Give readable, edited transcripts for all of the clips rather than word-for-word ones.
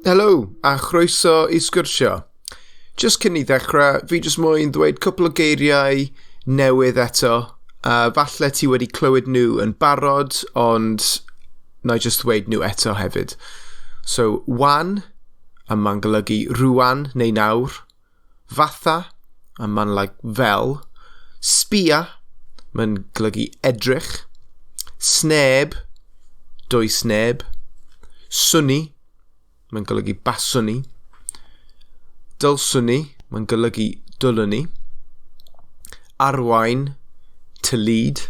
Helo, a chroeso i sgwrsio. Just cyn i ddechrau, fi jyst moyn ddweud cwpl o geiriau newydd eto. Falle ti wedi clywed nhw yn barod, ond na i jyst ddweud nhw eto hefyd. So, wan, a ma'n golygu rwan neu nawr. Fatha, a ma'n like fel. Sbia, ma'n golygu edrych. Sneb, does neb. Swnni, mae'n golygu baswn i. Dylswn i, mae'n golygu dylwn i. Arwain, to lead.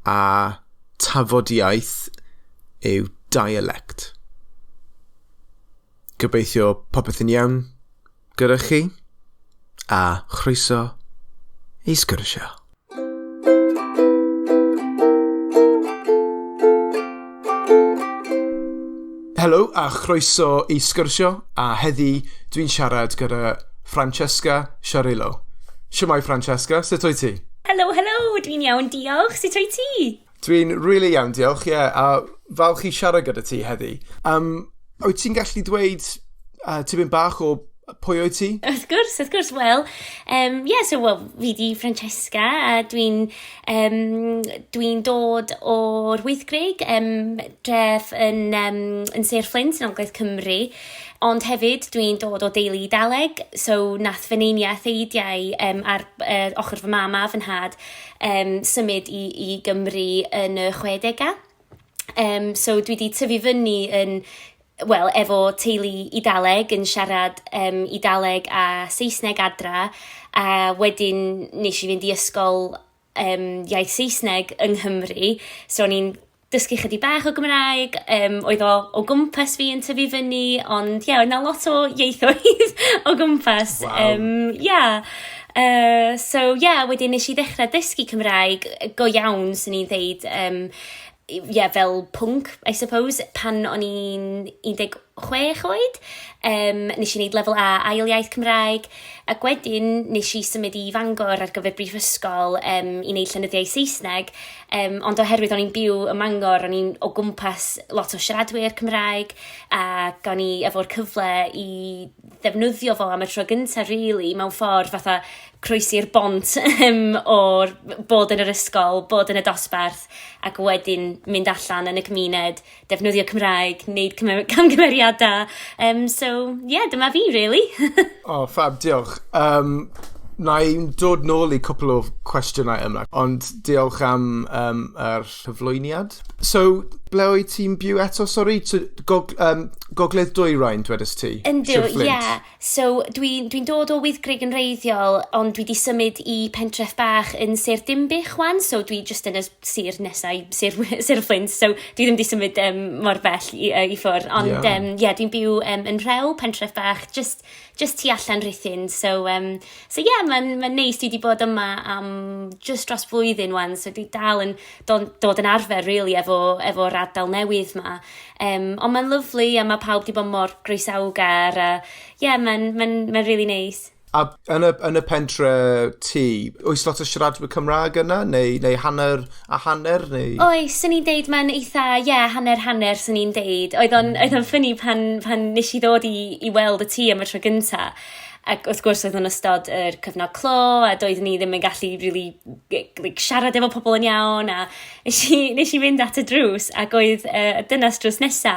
A tafodiaeth yw dialect. Gobeithio popeth yn iawn gyda chi, a chroeso i sgwrsio. Helo a chroeso i sgwrsio, a heddi dwi'n siarad gyda Francesca Sciarrillo. Shwmae Francesca, sut wyt ti? Helo, helo, dwi'n iawn, diolch. Sut wyt ti? Dwi'n really iawn, diolch, ie, yeah, a falch i siarad gyda ti heddi. Wyt ti'n gallu dweud tipyn bach o pwy wyt ti? Wrth gwrs, wrth gwrs. Wel, yeah, so, well, fi di Francesca, a dwi'n dwi dod o'r Wyddgrug, dref yn Sir Fflint, yn Ogledd Cymru. Ond hefyd, dwi'n dod o deulu Eidaleg, so nath fy neiniau a theidiau ar ochr fy mam a fy nhad symud i Gymru yn y 60au. So dwi wedi tyfu fyny yn, wel, efo teulu Eidaleg, yn siarad Eidaleg a Saesneg adra, a wedyn nes i fynd i ysgol iaith Saesneg yng Nghymru, so o'n i'n dysgu chydig bach o Gymraeg, oedd o gwmpas fi yn tyfu fyny, ond ie, yeah, oedd 'na lot o ieithoedd o gwmpas. Wow. Yeah. So yeah, wedyn nes i ddechrau dysgu Cymraeg go iawn, swn i'n dweud, yeah, fel pwnc, I suppose, pan o'n i'n 16 oed. Nes i wneud lefel A ail iaith Cymraeg, ac wedyn nes i symud i Fangor ar gyfer brifysgol i wneud llenyddiaeth Saesneg, ond oherwydd o'n i'n byw ym Mangor, o'n i'n o gwmpas lot o siaradwyr Cymraeg, ac o'n i efo'r cyfle i ddefnyddio fo am y tro gyntaf, really, mewn ffordd fatha croesi'r bont o'r bod yn yr ysgol, bod yn y dosbarth, ac wedyn mynd allan yn y cymuned, defnyddio Cymraeg, wneud camgymeriadau. So, yeah, dyma fi, really. Oh, fab, diolch. Na i'n dod nôl i cwpl o cwestiynau yma, ond diolch am yr cyflwyniad. So, ble wyt ti'n byw eto, sori? So, Gogledd Dwyrain, dwedais ti? Yndw, Sir Flint. Ie. So, dwi'n dwi dod o Wyddgrug yn wreiddiol, ond dwi wedi symud i pentref bach yn Sir Dinbych wan, so dwi just yn y sir nesau, Sir Flint, so dwi ddim wedi symud mor bell i ffwrdd. Ond yeah, dwi'n byw yn Rhewl, pentref bach, just tu allan Rhuthun. So yeah, mae'n ma neis, dwi wedi bod yma am just dros flwyddyn wan, so dwi dal yn dod yn arfer, really, efo'r ardal newydd ma. Ond mae'n lyfli a mae pawb wedi bod mor groesawgar a yeah, mae'n ma really neis. A yn y pentre ti, oes lot o siaradwyr Cymraeg yna, neu hanner a hanner, neu? Oes, swn i'n deud mae'n eitha, ie, yeah, hanner hanner, swn i'n deud. Oedd o'n funny pan nes i ddod i weld y tŷ am y tro gynta. Ac wrth gwrs oedd yn ystod yr cyfnod clo a doeddwn ni ddim yn gallu really, like, siarad efo pobl yn iawn a nes i fynd at y drws ac oedd y dynas drws nesa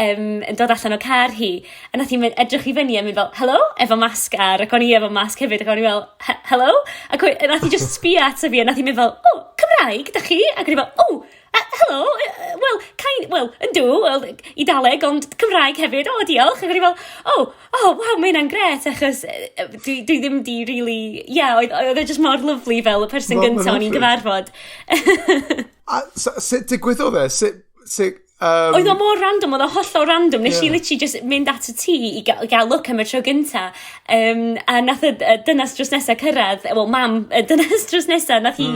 yn dod allan o car hi a nath hi mynd, edrych i fyny a mynd fel "Hello?" efo masg ar, ac o'n i efo masg hefyd ac o'n i fel "Hello?" Ac nath hi just sbio ato fi a nath hi mynd fel, "Oh, Cymraeg, da chi?" Ac o'n i fel, "Oh, hello, well, kind, well, yndw, well, Eidaleg, ond Cymraeg hefyd, oh, diolch." Ac o'n i fel, Oh, wow, mae hynna'n gret," achos dwi ddim di really, yeah, oedd e just mor lyfli fel y person Wel, gyntaf mae'n o'n i'n hyfryd. gyfarfod. A sut digwyddodd e? Sut? Oedd o mor random, oedd o hollol random. Nes i literally just mynd at y tŷ i gael look am y tro gynta. A nath y dynas drws nesa cyrraedd, wel, mam, y dynas drws nesa, nath hi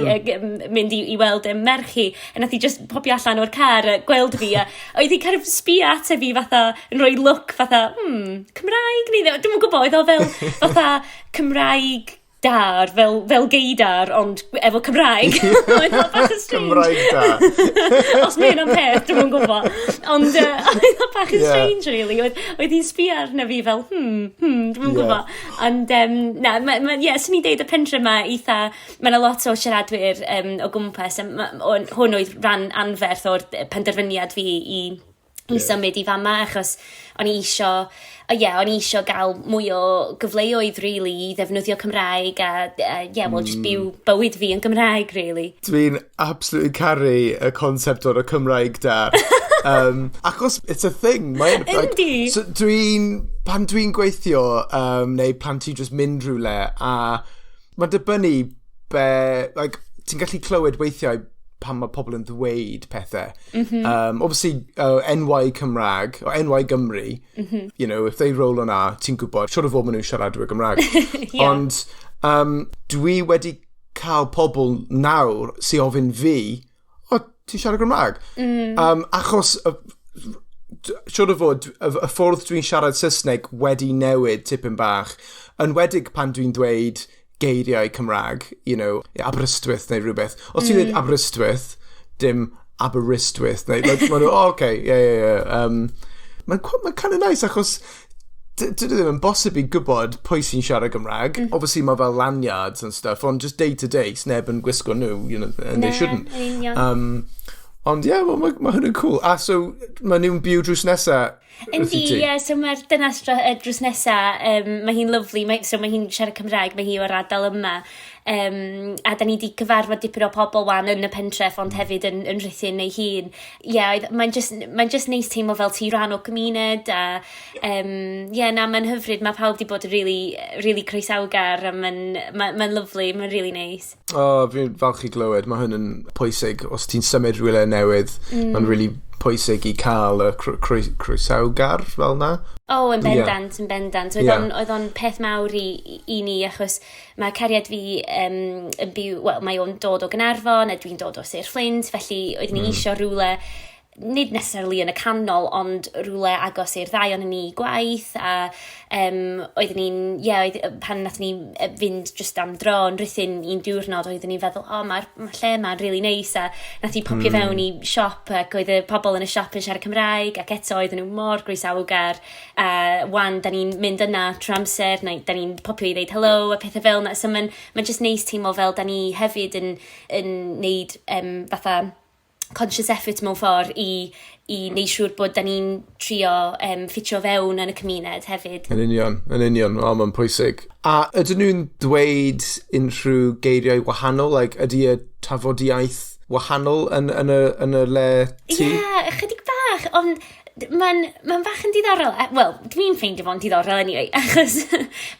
mynd i weld y merch hi, a nath hi just popio allan o'r car a gweld fi, a oedd hi kind of sbio ata fi fatha, yn rhoi look fatha, Cymraeg neu ddim, dwi'm yn gwybod, oedd o fel fatha Cymraeg. Dar, fel gaydar, ond efo Cymraeg. Oedd o bach yn strange. Cymraeg da. Os mae hynna'n peth, dwi'm yn gwybod. Ond oedd o bach yn strange, really. Oedd hi'n sbio arna fi fel, dwi'm yn gwybod. Ond, na, yeah, swn i'n deud y pentre yma eitha, mae yna lot o siaradwyr o gwmpas, a hwn oedd rhan anferth o'r penderfyniad fi i symud i fama, achos o'n i isio, oh yeah, o'n i isio gael mwy o gyfleoedd, really, i ddefnyddio Cymraeg a, yeah, well, just byw bywyd fi yn Gymraeg, really. Dwi'n absolutely caru y concept o'r y Cymraeg da. Achos it's a thing. Mae'n, like, Yndi. So pan dwi'n gweithio, neu pan ti just mynd rhywle, a mae'n dibynnu be, like, ti'n gallu clywed weithiau pan mae pobl yn ddweud pethau. Obviously, enwau Cymraeg, o enwau Gymru, if they roll on R, ti'n gwybod, siwr o fod maen nhw'n siaradwyr Gymraeg. Ond dwi wedi cael pobl nawr sy'n ofyn fi, "O, ti'n siarad Gymraeg?" Achos, siwr o fod, y ffordd dwi'n siarad Saesneg wedi newid tipyn bach, enwedig pan dwi'n dweud geiriau Cymraeg, Aberystwyth neu rhywbeth. Os ti'n dweud Aberystwyth, dim Aberystwyth, neu, like, maen nhw, "Oh, okay, yeah." Mae'n ma kind of nice, achos dwi ddim yn bosib i gwybod pwy sy'n siarad Gymraeg. Obviously, mae fel lanyards and stuff, ond just day to day, sneb yn gwisgo nhw, and they Na, shouldn't. yn union. Ond ie, yeah, well, ma hwn yn cool. A so, mae nhw'n byw drws nesa wrth i Yndi, ti? ie, so mae'r dynas drws nesa, mae hi'n lyfli, so mae hi'n siarad Cymraeg, mae hi o'r ardal yma. A da ni wedi cyfarfod dipyn o pobl wan yn y pentref, ond hefyd yn Rhuthun ei hun. Ie, yeah, mae'n just, mae just neis teimlo fel ti rhan o gymuned, a yeah, na, mae'n hyfryd, mae pawb wedi bod yn really, really croesawgar, a mae'n ma lyfli, mae'n really neis. O, oh, fi'n falch i glywed. Mae hwn yn pwysig. Os ti'n symud rhywle newydd, mae'n really pwysig i cael y croesawgar fel na. O, oh, yn bendant, yn bendant. Oedd oedd o'n peth mawr i ni, achos mae cariad fi yn byw, wel, mae o'n dod o Gaernarfon, a dwi'n dod o Sir Flint, felly oeddwn ni isio rhywle, nid necessarily yn y canol, ond rhywle agos i'r ddau o'n ni gwaith, a oeddwn ni'n, ie, yeah, pan nath ni fynd just am dro yn Rhuthun un diwrnod, oeddwn ni'n feddwl, "O, oh, mae'r ma lle yma'n really neis," a nath ni popio fewn i siop, ac oedd y pobl yn y siop yn siarad Cymraeg, ac eto oedden nhw mor groesawgar, a wan, da ni'n mynd yna trwy amser, neu da ni'n popio i ddeud hello, a pethau fel yna, so mae'n ma just neis teimlo fel da ni hefyd yn neud fatha conscious effort mewn ffordd i neud siŵr bod da ni'n trio ffitio fewn yn y cymuned hefyd. Yn union, yn union. O, mae'n pwysig. A ydyn nhw'n dweud unrhyw geiriau wahanol? Like, ydy y tafodiaeth wahanol yn y le ti? Ie, yeah, ychydig bach, ond mae'n ma bach yn diddorol. Wel, dwi'n ffeindio fo'n diddorol anyway, achos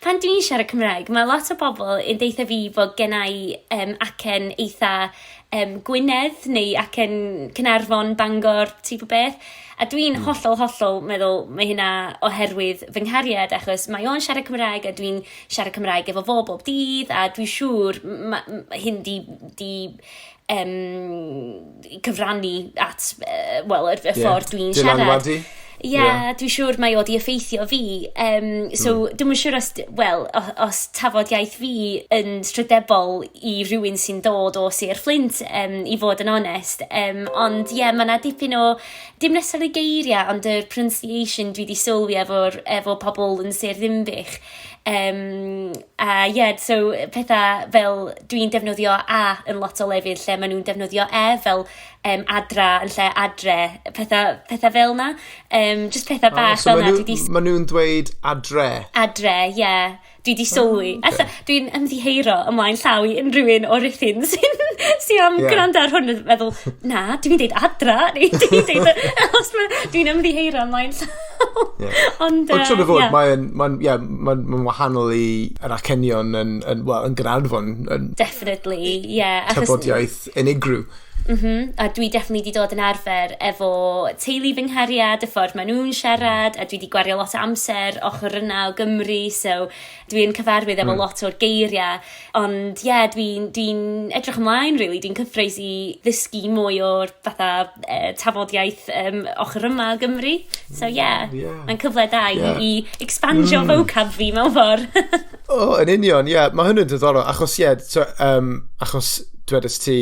pan dwi'n siarad Cymraeg, mae lot o bobl yn deutha fi bod gennai acen eitha Gwynedd neu acen Caernarfon, Bangor, type o beth. A dwi'n hollol, hollol meddwl mae hynna oherwydd fy nghariad, achos mae o'n siarad Cymraeg a dwi'n siarad Cymraeg efo fo bob dydd, a dwi'n siŵr hyn di cyfrannu at, well, y ffordd dwi'n siarad. Dylanwadu? Ie, yeah, dwi'n siŵr mae o di effeithio fi. So, dwi'm yn siŵr os, well, os tafod iaith fi yn strydebol i rhywun sy'n dod o Sir Flint, i fod yn onest. Ond ie, yeah, mae yna dipyn o, dim necessarily geiriau, ond yr pronunciation dwi wedi sylwi efo pobl yn Sir Ddinbych. A ie, yeah, so pethau fel dwi'n defnyddio a yn lot o lefydd lle maen nhw'n defnyddio e fel adra yn lle adre, pethau fel na. Just pethau bach Oh, so fel ma' na. nhw, Dwi di ma' nhw'n dweud adre. Adre, ie. Yeah. Dwi di sylwi. Oh, okay. Dwi'n ymddiheuro ymlaen llaw i unrhyw un o Rhuthun sy am gwrando ar hwn yn meddwl, "Na, dwi'n deud adra," neu dwi'n deud, os dwi'n ymddiheuro ymlaen llaw. Ond, Ond siŵr o fod, mae'n ma yeah, ma wahanol i yr acenion yn, well, yn Gaernarfon. Yn Definitely, yeah. Tafodiaeth unigryw. A dwi definitely 'di dod yn arfer efo teulu fy nghariad, y ffordd maen nhw'n siarad, a dwi 'di gwario lot o amser ochr yna o Gymru, so dwi'n cyfarwydd efo lot o'r geiriau. Ond ie, yeah, dwi'n dwi edrych ymlaen, really. Dwi'n cyffrous i ddysgu mwy o'r fatha tafodiaeth ochr yma o Gymru. So ie, yeah, mae'n cyfle da i expandio vocab fi mewn ffordd. O, oh, yn union, ie. Yeah. Mae hynny'n diddorol, achos ie, yeah, so, achos dwedais ti,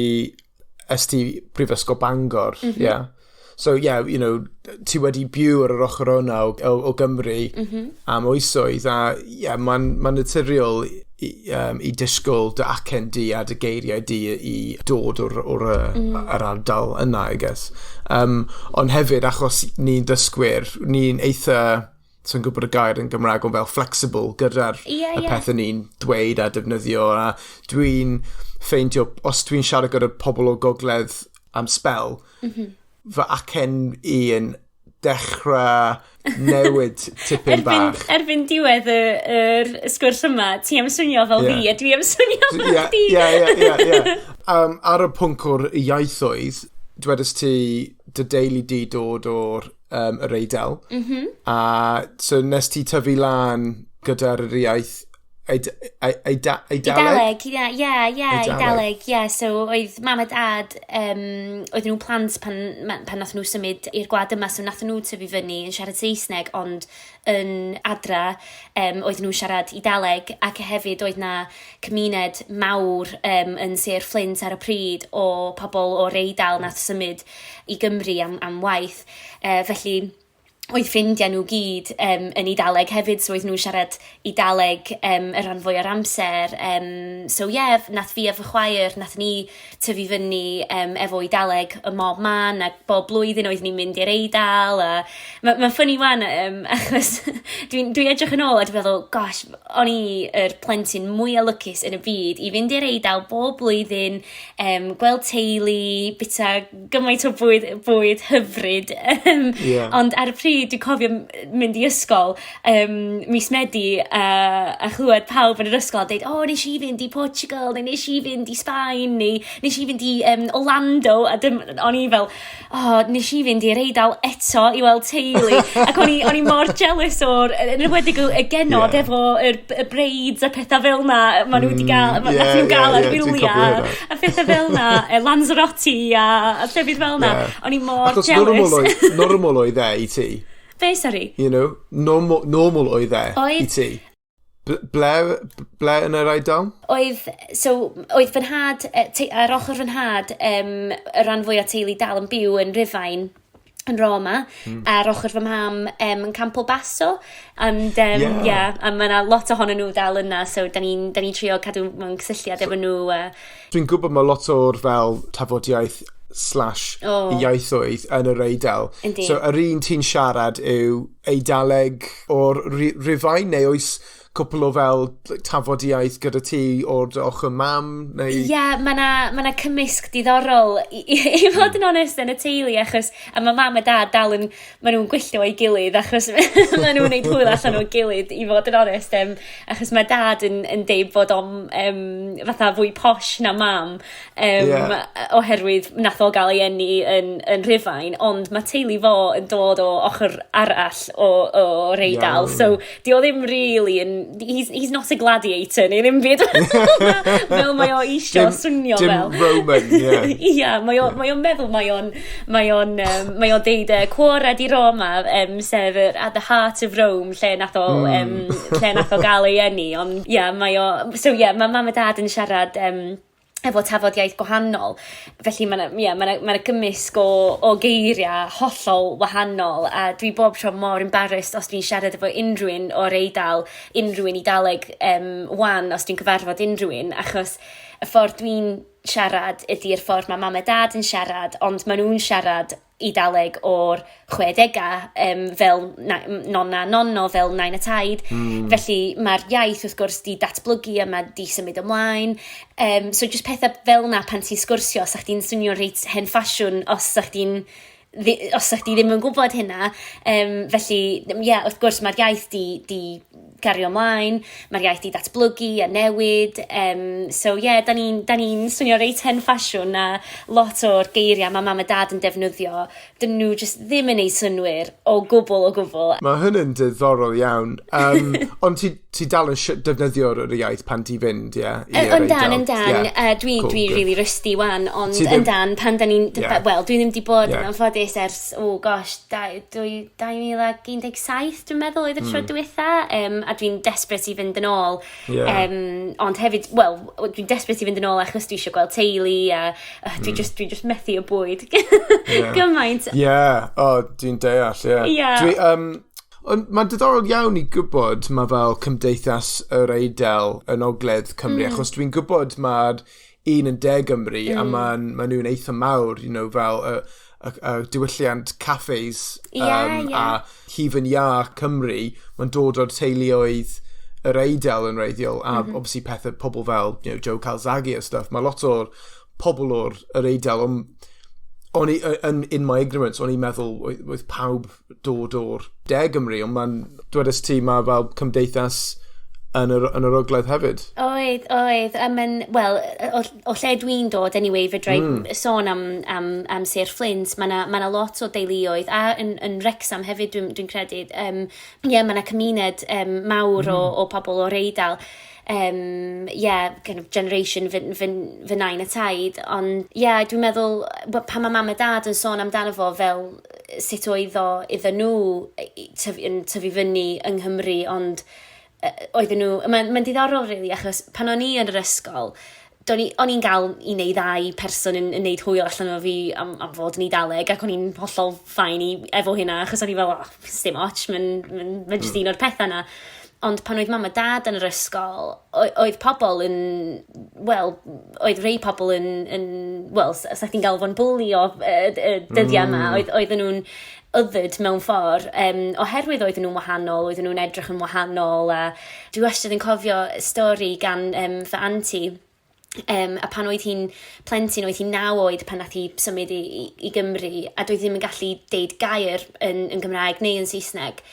es ti Brifysgol Bangor, ie. Yeah. So, yeah, ti wedi byw ar yr ochr yna o Gymru am oesoedd, a yeah, mae'n ma naturiol i disgwyl dy acen di a dy geiriau di i dod o'r ardal yna, I guess. Ond hefyd, achos ni'n dysgwyr, ni'n eitha, so'n gwybod y gair yn Gymraeg, ond fel flexible gyda'r y pethau ni'n dweud a defnyddio. A dwi'n ffeindio, os dwi'n siarad gyda pobl o gogledd am spel, fy acen i yn dechrau newid tipyn bach. Erbyn diwedd yr sgwrs yma, ti am swnio fel fi, a dwi am swnio fel chdi. Ie. Ar y pwnc o'r ieithoedd, dwedais ti dy deulu di dod o'r yr Eidal. A so nes ti tyfu lan gyda'r iaith Eidaleg? Eidaleg, ie, Eidaleg, ie. So, oedd mam a dad, oedden nhw'n plant pan nath nhw symud i'r gwlad yma, so nath nhw tyfu fyny yn siarad Saesneg, ond yn adra, oedden nhw'n siarad Eidaleg, ac hefyd oedd na cymuned mawr yn Sir Flint ar y pryd o pobl o'r Eidal nath symud i Gymru am waith. Felly, oedd ffrindiau nhw gyd yn Eidaleg hefyd, so oedd nhw'n siarad Eidaleg y rhan fwy o'r amser. So ie, yeah, nath fi a fy chwaer, nath ni tyfu fyny efo Eidaleg y mob man, a bob blwyddyn oedd ni'n mynd i'r Eidal. A mae'n ma funny wan, achos dwi'n dwi edrych yn ôl a dwi'n meddwl, gosh, o'n i yr plentyn mwyaf lwcus yn y byd i fynd i'r Eidal bob blwyddyn, gweld teulu, bita gymaint o bwyd hyfryd. Ond ar y pryd, dwi'n cofio mynd i ysgol mis Medi a chlywed pawb yn yr ysgol a deud, "O, oh, nes i fynd i Portugal, neu nes i fynd i Sbaen, neu nes i fynd i Orlando," a dim, o'n i fel, "Oh, nes i fynd i'r Eidal eto i weld teulu." Ac o'n i mor jealous o'r, yn enwedig y genod efo y braids a pethau fel na, maen nhw wedi gael, nath nhw gael ar wyliau, a pethau fel na, Lanzarote a llefydd fel na. O'n i mor Achos jealous. Normal oedd e i ti. Be, sorry? Normal oedd e Oedd. i ti. Ble yn yr Eidal? Oedd, so, oedd fy nhad, ar ochr fy nhad, y rhan fwy o teulu dal yn byw yn Rufain, yn Roma, ar ochr fy mam yn Campobasso, and yeah, a mae yna lot ohonyn nhw dal yna, so da ni trio cadw mewn cysylltiad efo nhw. Dwi'n gwybod mae lot o'r fel tafodiaeth slash ieithoedd yn yr Eidal. Yndi. So, yr un ti'n siarad yw Eidaleg o'r Rufain, neu oes cwpl o fel tafodiaeth gyda ti o'r dy ochr mam, neu? Ie, yeah, mae yna ma cymysg diddorol, i fod yn onest, yn y teulu, achos, a mae mam a dad dal yn, maen nhw'n gwylltio o'i gilydd, achos maen nhw'n gwneud hwyl allan o'i gilydd, i fod yn onest, achos mae dad yn deud bod o'n fatha fwy posh na mam, oherwydd nath o gael ei eni yn Rhufain, ond mae teulu fo yn dod o ochr arall o'r Eidal, so di o ddim really yn, he's not a gladiator neu ddim byd fel mae o isio swnio Dim fel. Roman, ie. Ia, mae o'n meddwl mae o'n deud "Cuore di Roma", sef at the heart of Rome, lle nath o gael ei eni, ond ia, yeah, mae o, so ie, yeah, mae mam a dad yn siarad efo tafodiaeth gwahanol. Felly mae yna yeah, ma gymysg o geiriau hollol wahanol, a dwi bob tro mor embarrassed os dwi'n siarad efo unrhyw un o'r Eidal, unrhyw un Eidaleg wan, os dwi'n cyfarfod unrhyw un, achos y ffordd dwi'n siarad ydy'r ffordd mae mam a dad yn siarad, ond maen nhw'n siarad Eidaleg o'r 60au, fel nonna nonno, fel nain a taid. Felly mae'r iaith wrth gwrs di datblygu a mae di symud ymlaen. So just pethau fel na pan ti'n sgwrsio, sa chdi'n swnio reit hen ffasiwn os sa chdi'n Os ydych chi ddim yn gwybod hynna. Felly, ie, yeah, wrth gwrs mae'r iaith di gario ymlaen, mae'r iaith di datblygu a newid. So ie, yeah, da ni'n ni swnio reit hen ffasiwn a lot o'r geiriau mae Mam a Dad yn defnyddio, dyn nhw just ddim yn ei synwyr o gwbl o gwbl. Mae hyn yn diddorol iawn. Ond ti dal yn defnyddio'r iaith pan ti fynd, ie? Yeah? Yndan, yndan. Yeah. Dwi, cool, dwi really rusty wan, ond ddim yndan, pan da ni'n Wel, dwi ddim di bod yn anffodus ers, oh gosh, 2017, dwi'n meddwl, oedd y tro diwetha, a dwi'n desperate i fynd yn ôl. Ond hefyd, wel, dwi'n desperate i fynd yn ôl achos dwi eisiau gweld teulu, a dwi just methu y bwyd gymaint. Ie, yeah. Oh, dwi'n deall, ie. Yeah. Ond mae'n diddorol iawn i gwybod mae fel Cymdeithas yr Eidal yn Ogledd Cymru, achos dwi'n gwybod mae'r un yn De Gymru a ma nhw'n eitha mawr, fel y diwylliant cafes a hufen iâ Cymru, mae'n dod o'r teuluoedd yr Eidal yn wreiddiol, a obviously pethau pobl fel Joe Calzaghe a stuff. Mae lot o'r pobl o'r yr Eidal, ond o'n i, in my ignorance, o'n i'n meddwl oedd pawb dod o'r De Gymru, ond mae'n, dwedais ti, mae fel cymdeithas yn yr ogledd hefyd. Oedd, oedd. I mean, wel, o lle dwi'n dod, anyway, fedra i sôn am Sir Flint, mae yna ma lot o deuluoedd, a yn Wrexham hefyd, dwi credu. Yeah, mae yna cymuned mawr o pobl o'r Eidal. Yeah, kind of generation fy nain a taid, ond yeah, dwi'n meddwl, pan mae Mam a Dad yn sôn amdano fo fel sut oedd o iddyn nhw yn tyfu fyny yng Nghymru, ond oedden nhw, mae'n ma diddorol really, achos pan o'n i yn yr ysgol, o'n i'n gael un neu ddau person yn neud hwyl allan o fi am fod yn Eidaleg, ac o'n i'n hollol fine i efo hynna, achos o'n i fel, "Oh, dim ots, mae'n ma just un o'r pethau yna." Ond pan oedd Mam a Dad yn yr ysgol, oedd pobl yn, wel, oedd rei pobl yn, wel, sa chdi'n galw fo'n bwlio dyddiau yma, oedden nhw'n othered mewn ffordd, oherwydd oedden nhw'n wahanol, oedden nhw'n edrych yn wahanol, a dwi wastad yn cofio stori gan fy anti, a pan oedd hi'n plentyn, oedd hi'n 9 oed pan nath hi symud i Gymru, a doedd ddim yn gallu deud gair yn Gymraeg neu yn Saesneg.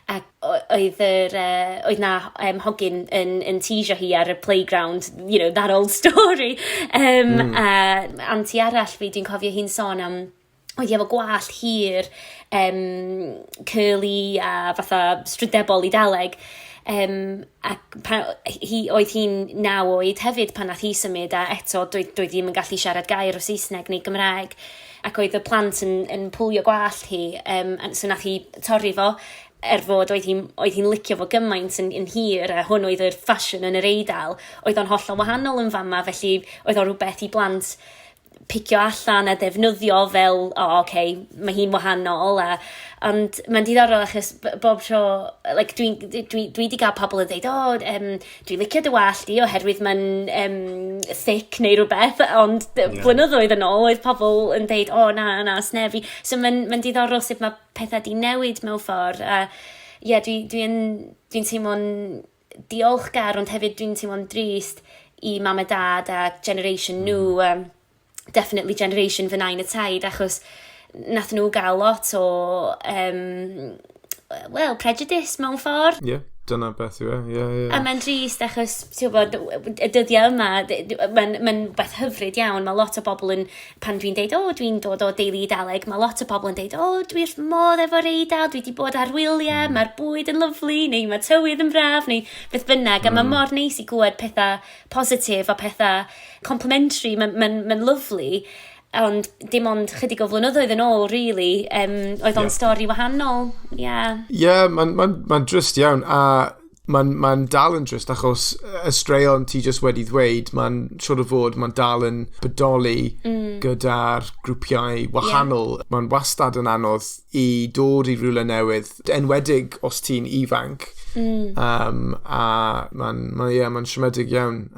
Ac oedd na hogyn yn teasio hi ar y playground, that old story. A anti arall fi, dwi'n cofio hi'n sôn am oedd hi efo gwallt hir, curly a fatha strydebol Eidaleg. Ac oedd hi'n 9 oed hefyd pan nath hi symud a eto doedd ddim yn gallu siarad gair o Saesneg neu Gymraeg. Ac oedd y plant yn pwlio gwallt hi, so nath hi torri fo er fod oedd hi'n licio fo gymaint yn hir a hwn oedd yr ffasiwn yn yr Eidal, oedd o'n hollol wahanol yn fama, felly oedd o rhywbeth i blant picio allan a defnyddio fel, "O, oh, okay, mae hi'n wahanol." Ond mae'n diddorol achos bob tro, like, dwi di gael pobl yn dweud, "O, oh, dwi'n licio dy wallt di oherwydd mae'n thick neu rhywbeth," ond blynyddoedd yn ôl oedd pobl yn dweud, "O, oh, na, na, snefi." So mae'n ma diddorol sut mae pethau di newid mewn ffordd. A ie, yeah, dwi teimlo'n diolchgar, ond hefyd dwi'n teimlo'n drist i Mam a Dad a generation nhw, definitely generation fy nain a taid, achos nath nhw gael lot o, well, prejudice mewn ffordd. Ie, yeah, dyna beth yw e, ie. A mae'n drist achos, ti'n gwybod, y dyddiau yma, mae'n ma beth hyfryd iawn. Mae lot o bobl yn, pan dwi'n deud, "O, dwi'n dod o deulu Eidaleg," mae lot o bobl yn deud, "O, dwi wrth modd efo'r Eidal, dwi wedi bod ar wyliau, mae'r bwyd yn lyfli, neu mae tywydd yn braf," neu beth bynnag. A mae mor neis i glywed pethau positif a pethau complimentary, mae'n ma lyfli. Ond dim ond chydig o flynyddoedd yn ôl, really, oedd o'n stori wahanol. Yeah. Ie, yeah, mae'n ma drist iawn, a mae'n ma dal yn drist achos y straeon ti just wedi ddweud, mae'n siŵr o fod, mae'n dal yn bodoli gyda'r grwpiau wahanol. Yeah. Mae'n wastad yn anodd i dod i rhywle newydd, enwedig os ti'n ifanc. A mae'n ma, yeah, ma siomedig iawn.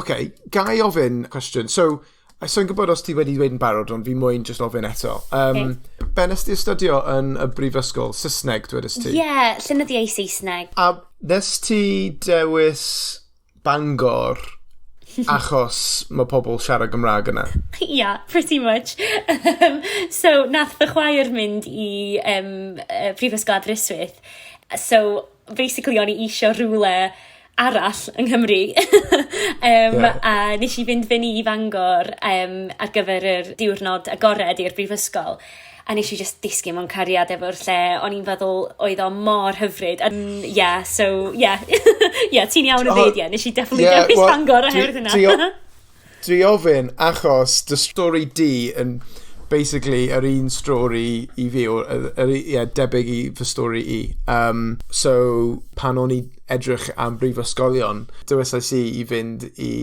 OK, ga i ofyn cwestiwn? So, so i'n gwybod os ti wedi dweud yn barod, ond fi moyn just ofyn eto. Okay. Be nes ti astudio yn y brifysgol? Saesneg, dwedais ti? Ie, yeah, llenyddiaeth Saesneg. A nes ti dewis Bangor Achos mae pobl siarad Gymraeg yna. Yeah, pretty much. So, nath fy chwaer mynd i Prifysgol Aberystwyth. So, basically, o'n i isio rhywle arall yng Nghymru. A nes i fynd fyny i Fangor ar gyfer yr diwrnod agored i'r brifysgol. A nes i just disgyn mewn cariad efo'r lle. O'n i'n feddwl oedd o mor hyfryd. And, yeah, so, yeah. Yeah, ti'n iawn yn dweud, yeah. Nes i definitely dewis Bangor oherwydd hynna. Dwi ofyn achos dy stori di yn basically yr un stori i fi, o, yeah, debyg i fy stori i. So, pan o'n i edrych am brifysgolion, dewis i i fynd i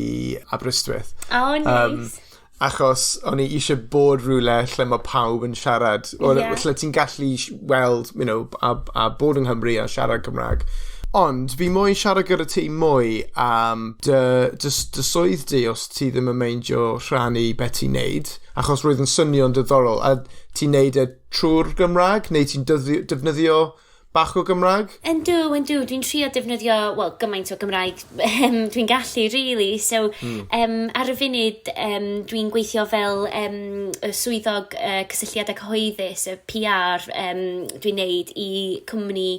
Aberystwyth. Oh, nice. Achos o'n i eisiau bod rhywle lle mae pawb yn siarad, o, lle ti'n gallu weld, a bod yng Nghymru a siarad Cymraeg. Ond fi moyn siarad gyda ti mwy am dy swydd di os ti ddim yn meindio rhannu beth ti'n neud, achos roedd yn swnio'n diddorol. A ti'n neud e trwy'r Gymraeg, neu ti'n defnyddio bach o Gymraeg? Yndw, yndw. Dwi'n trio defnyddio, wel, gymaint o Gymraeg dwi'n gallu, really. So, ar y funud, dwi'n gweithio fel y swyddog cysylltiadau cyhoeddus, y PR, dwi'n neud i cwmni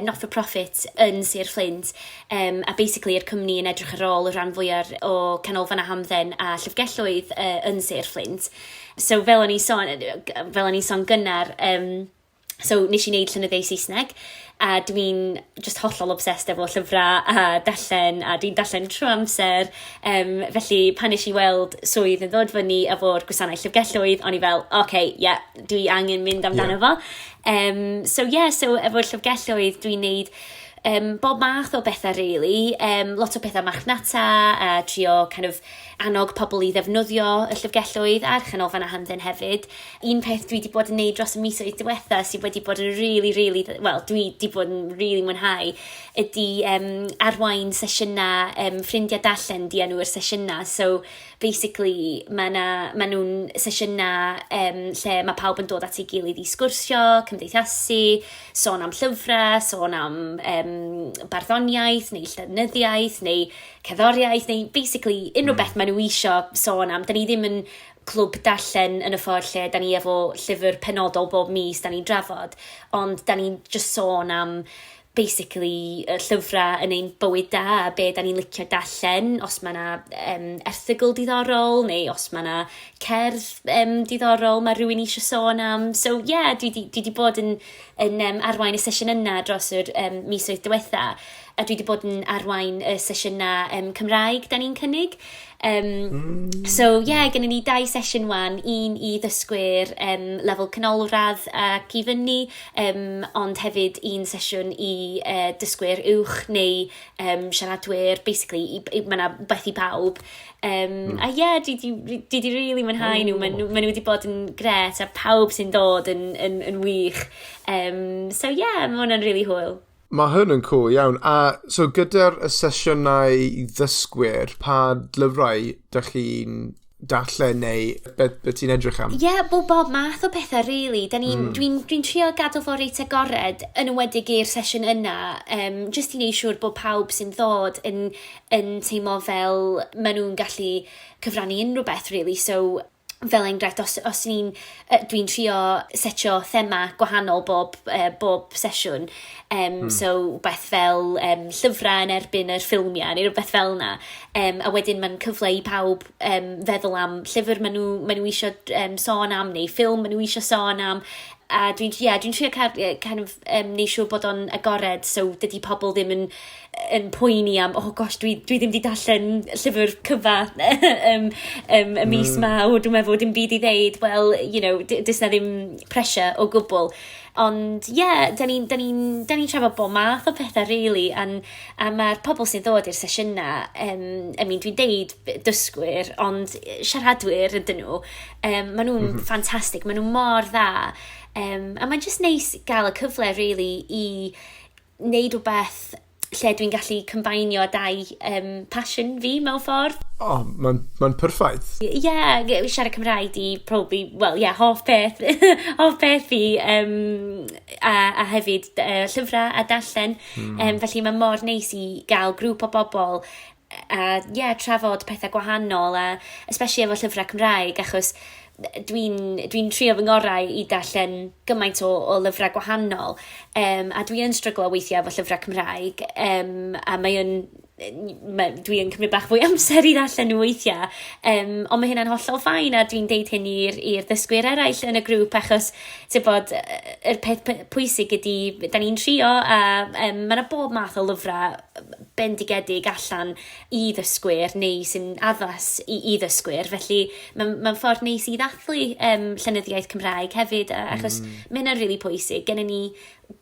not-for-profit yn Sir Flint. A basically, yr cwmni yn edrych ar ôl y rhan fwyaf o canolfan a hamdden a llyfrgelloedd yn Sir Flint. So, fel o'n i sôn gynnar, so nes i wneud llenyddiaeth Saesneg a dwi'n just hollol obsessed efo llyfrau a darllen, a dwi'n darllen trwy amser. Felly pan nes i weld swydd yn ddod fyny efo'r gwasanaeth llyfrgelloedd, o'n i fel, "Okay, yeah, dwi angen mynd amdano fo." So yeah, so efo'r llyfrgelloedd dwi'n neud bob math o bethau, really. Lot o bethau marchnata, a trio kind of annog pobl i ddefnyddio y llyfrgelloedd a'r chanolfan a hamdden hefyd. Un peth dwi wedi bod yn neud dros y misoedd diwetha sydd wedi bod yn really, really, well, dwi wedi bod yn really mwynhau, ydy arwain sesiynau ffrindiau darllen di enw'r sesiynau. So, basically, mae ma nhw'n sesiynau lle mae pawb yn dod at ei gilydd i sgwrsio, cymdeithasu, sôn am llyfrau, sôn am barddoniaeth neu llenyddiaeth neu cerddoriaeth neu basically unrhyw beth maen nhw isio sôn am. Da ni ddim yn clwb darllen yn y ffordd lle da ni efo llyfr penodol bob mis da ni'n drafod, ond da ni'n just sôn am basically y llyfrau yn ein bywyd da a be da ni'n licio darllen, os mae yna erthygl diddorol neu os mae yna cerdd diddorol mae rhywun eisiau sôn am. So yeah, dwi di bod yn arwain y sesiwn yna dros yr misoedd diwetha a dwi wedi bod yn arwain y sesiynau Cymraeg da ni'n cynnig. So, yeah, gennym ni dau sesiwn wan, un i ddysgwyr lefel canolradd ac i fyny, ond hefyd un sesiwn i dysgwyr uwch neu siaradwyr, basically, mae yna beth i pawb. A ie, yeah, dwi di really mwynhau nhw, ma nhw wedi bod yn gret a pawb sy'n dod yn wych. So yeah, mae hwnna'n really hwyl. Mae hwn yn cool iawn. A so gyda'r y sesiynau i ddysgwyr, pa lyfrau dych chi'n darllen neu be ti'n edrych am? Ie, yeah, bob math o bethau, really. Da ni'n, Dwi'n trio gadw fo reit agored, yn enwedig i'r sesiwn yna, just i wneud siŵr bod pawb sy'n ddod yn teimlo fel maen nhw'n gallu cyfrannu unrhyw beth, really. So, fel enghraifft, os dwi'n trio setio thema gwahanol bob sesiwn. So, beth fel llyfrau yn erbyn yr ffilmiau, neu rhywbeth fel yna. A wedyn mae'n cyfle i pawb feddwl am llyfr maen nhw eisiau sôn am, neu ffilm maen nhw eisiau sôn am. A dwi'n yeah, dwi trio cael, kind of, neud siŵr bod o'n agored, so dydy pobl ddim yn poeni am, "Oh gosh, dwi ddim wedi darllen llyfr cyfa y mis ma, o, dwi'n meddwl dim byd i ddeud." Well, does na ddim pressure o gwbl. Ond, ie, yeah, da ni trafod bob math o pethau, really, a mae'r pobl sy'n ddod i'r sesiynau, I mean, dwi'n deud dysgwyr, ond siaradwyr ydyn nhw, maen nhw'n ffantastig, maen nhw mor dda, a mae'n just neis gael y cyfle, really, i wneud rhywbeth lle dwi'n gallu combinio dau passion fi mewn ffordd. O, oh, mae'n ma perffaith. Ie, yeah, siarad Cymraeg di probably, well, yeah, hoff peth fi, a hefyd llyfrau a darllen. Felly mae mor neis i gael grŵp o bobl. a yeah, trafod pethau gwahanol, a especially efo llyfrau Cymraeg, achos dwi'n dwi trio fy ngorau i darllen gymaint o lyfrau gwahanol, a dwi yn stryglo weithiau efo llyfrau Cymraeg, a mae yn dwi yn cymryd bach fwy amser i ddarllen nhw weithiau. Ond mae hynna'n hollol fine a dwi'n deud hyn i'r ddysgwyr eraill yn y grŵp achos ti'n bod, yr peth pwysig ydy, da ni'n trio a mae yna bob math o lyfrau bendigedig allan i ddysgwyr neu sy'n addas i ddysgwyr. Felly mae'n ffordd neis i ddathlu llenyddiaeth Cymraeg hefyd, achos mae hynna'n rili pwysig. Gennym ni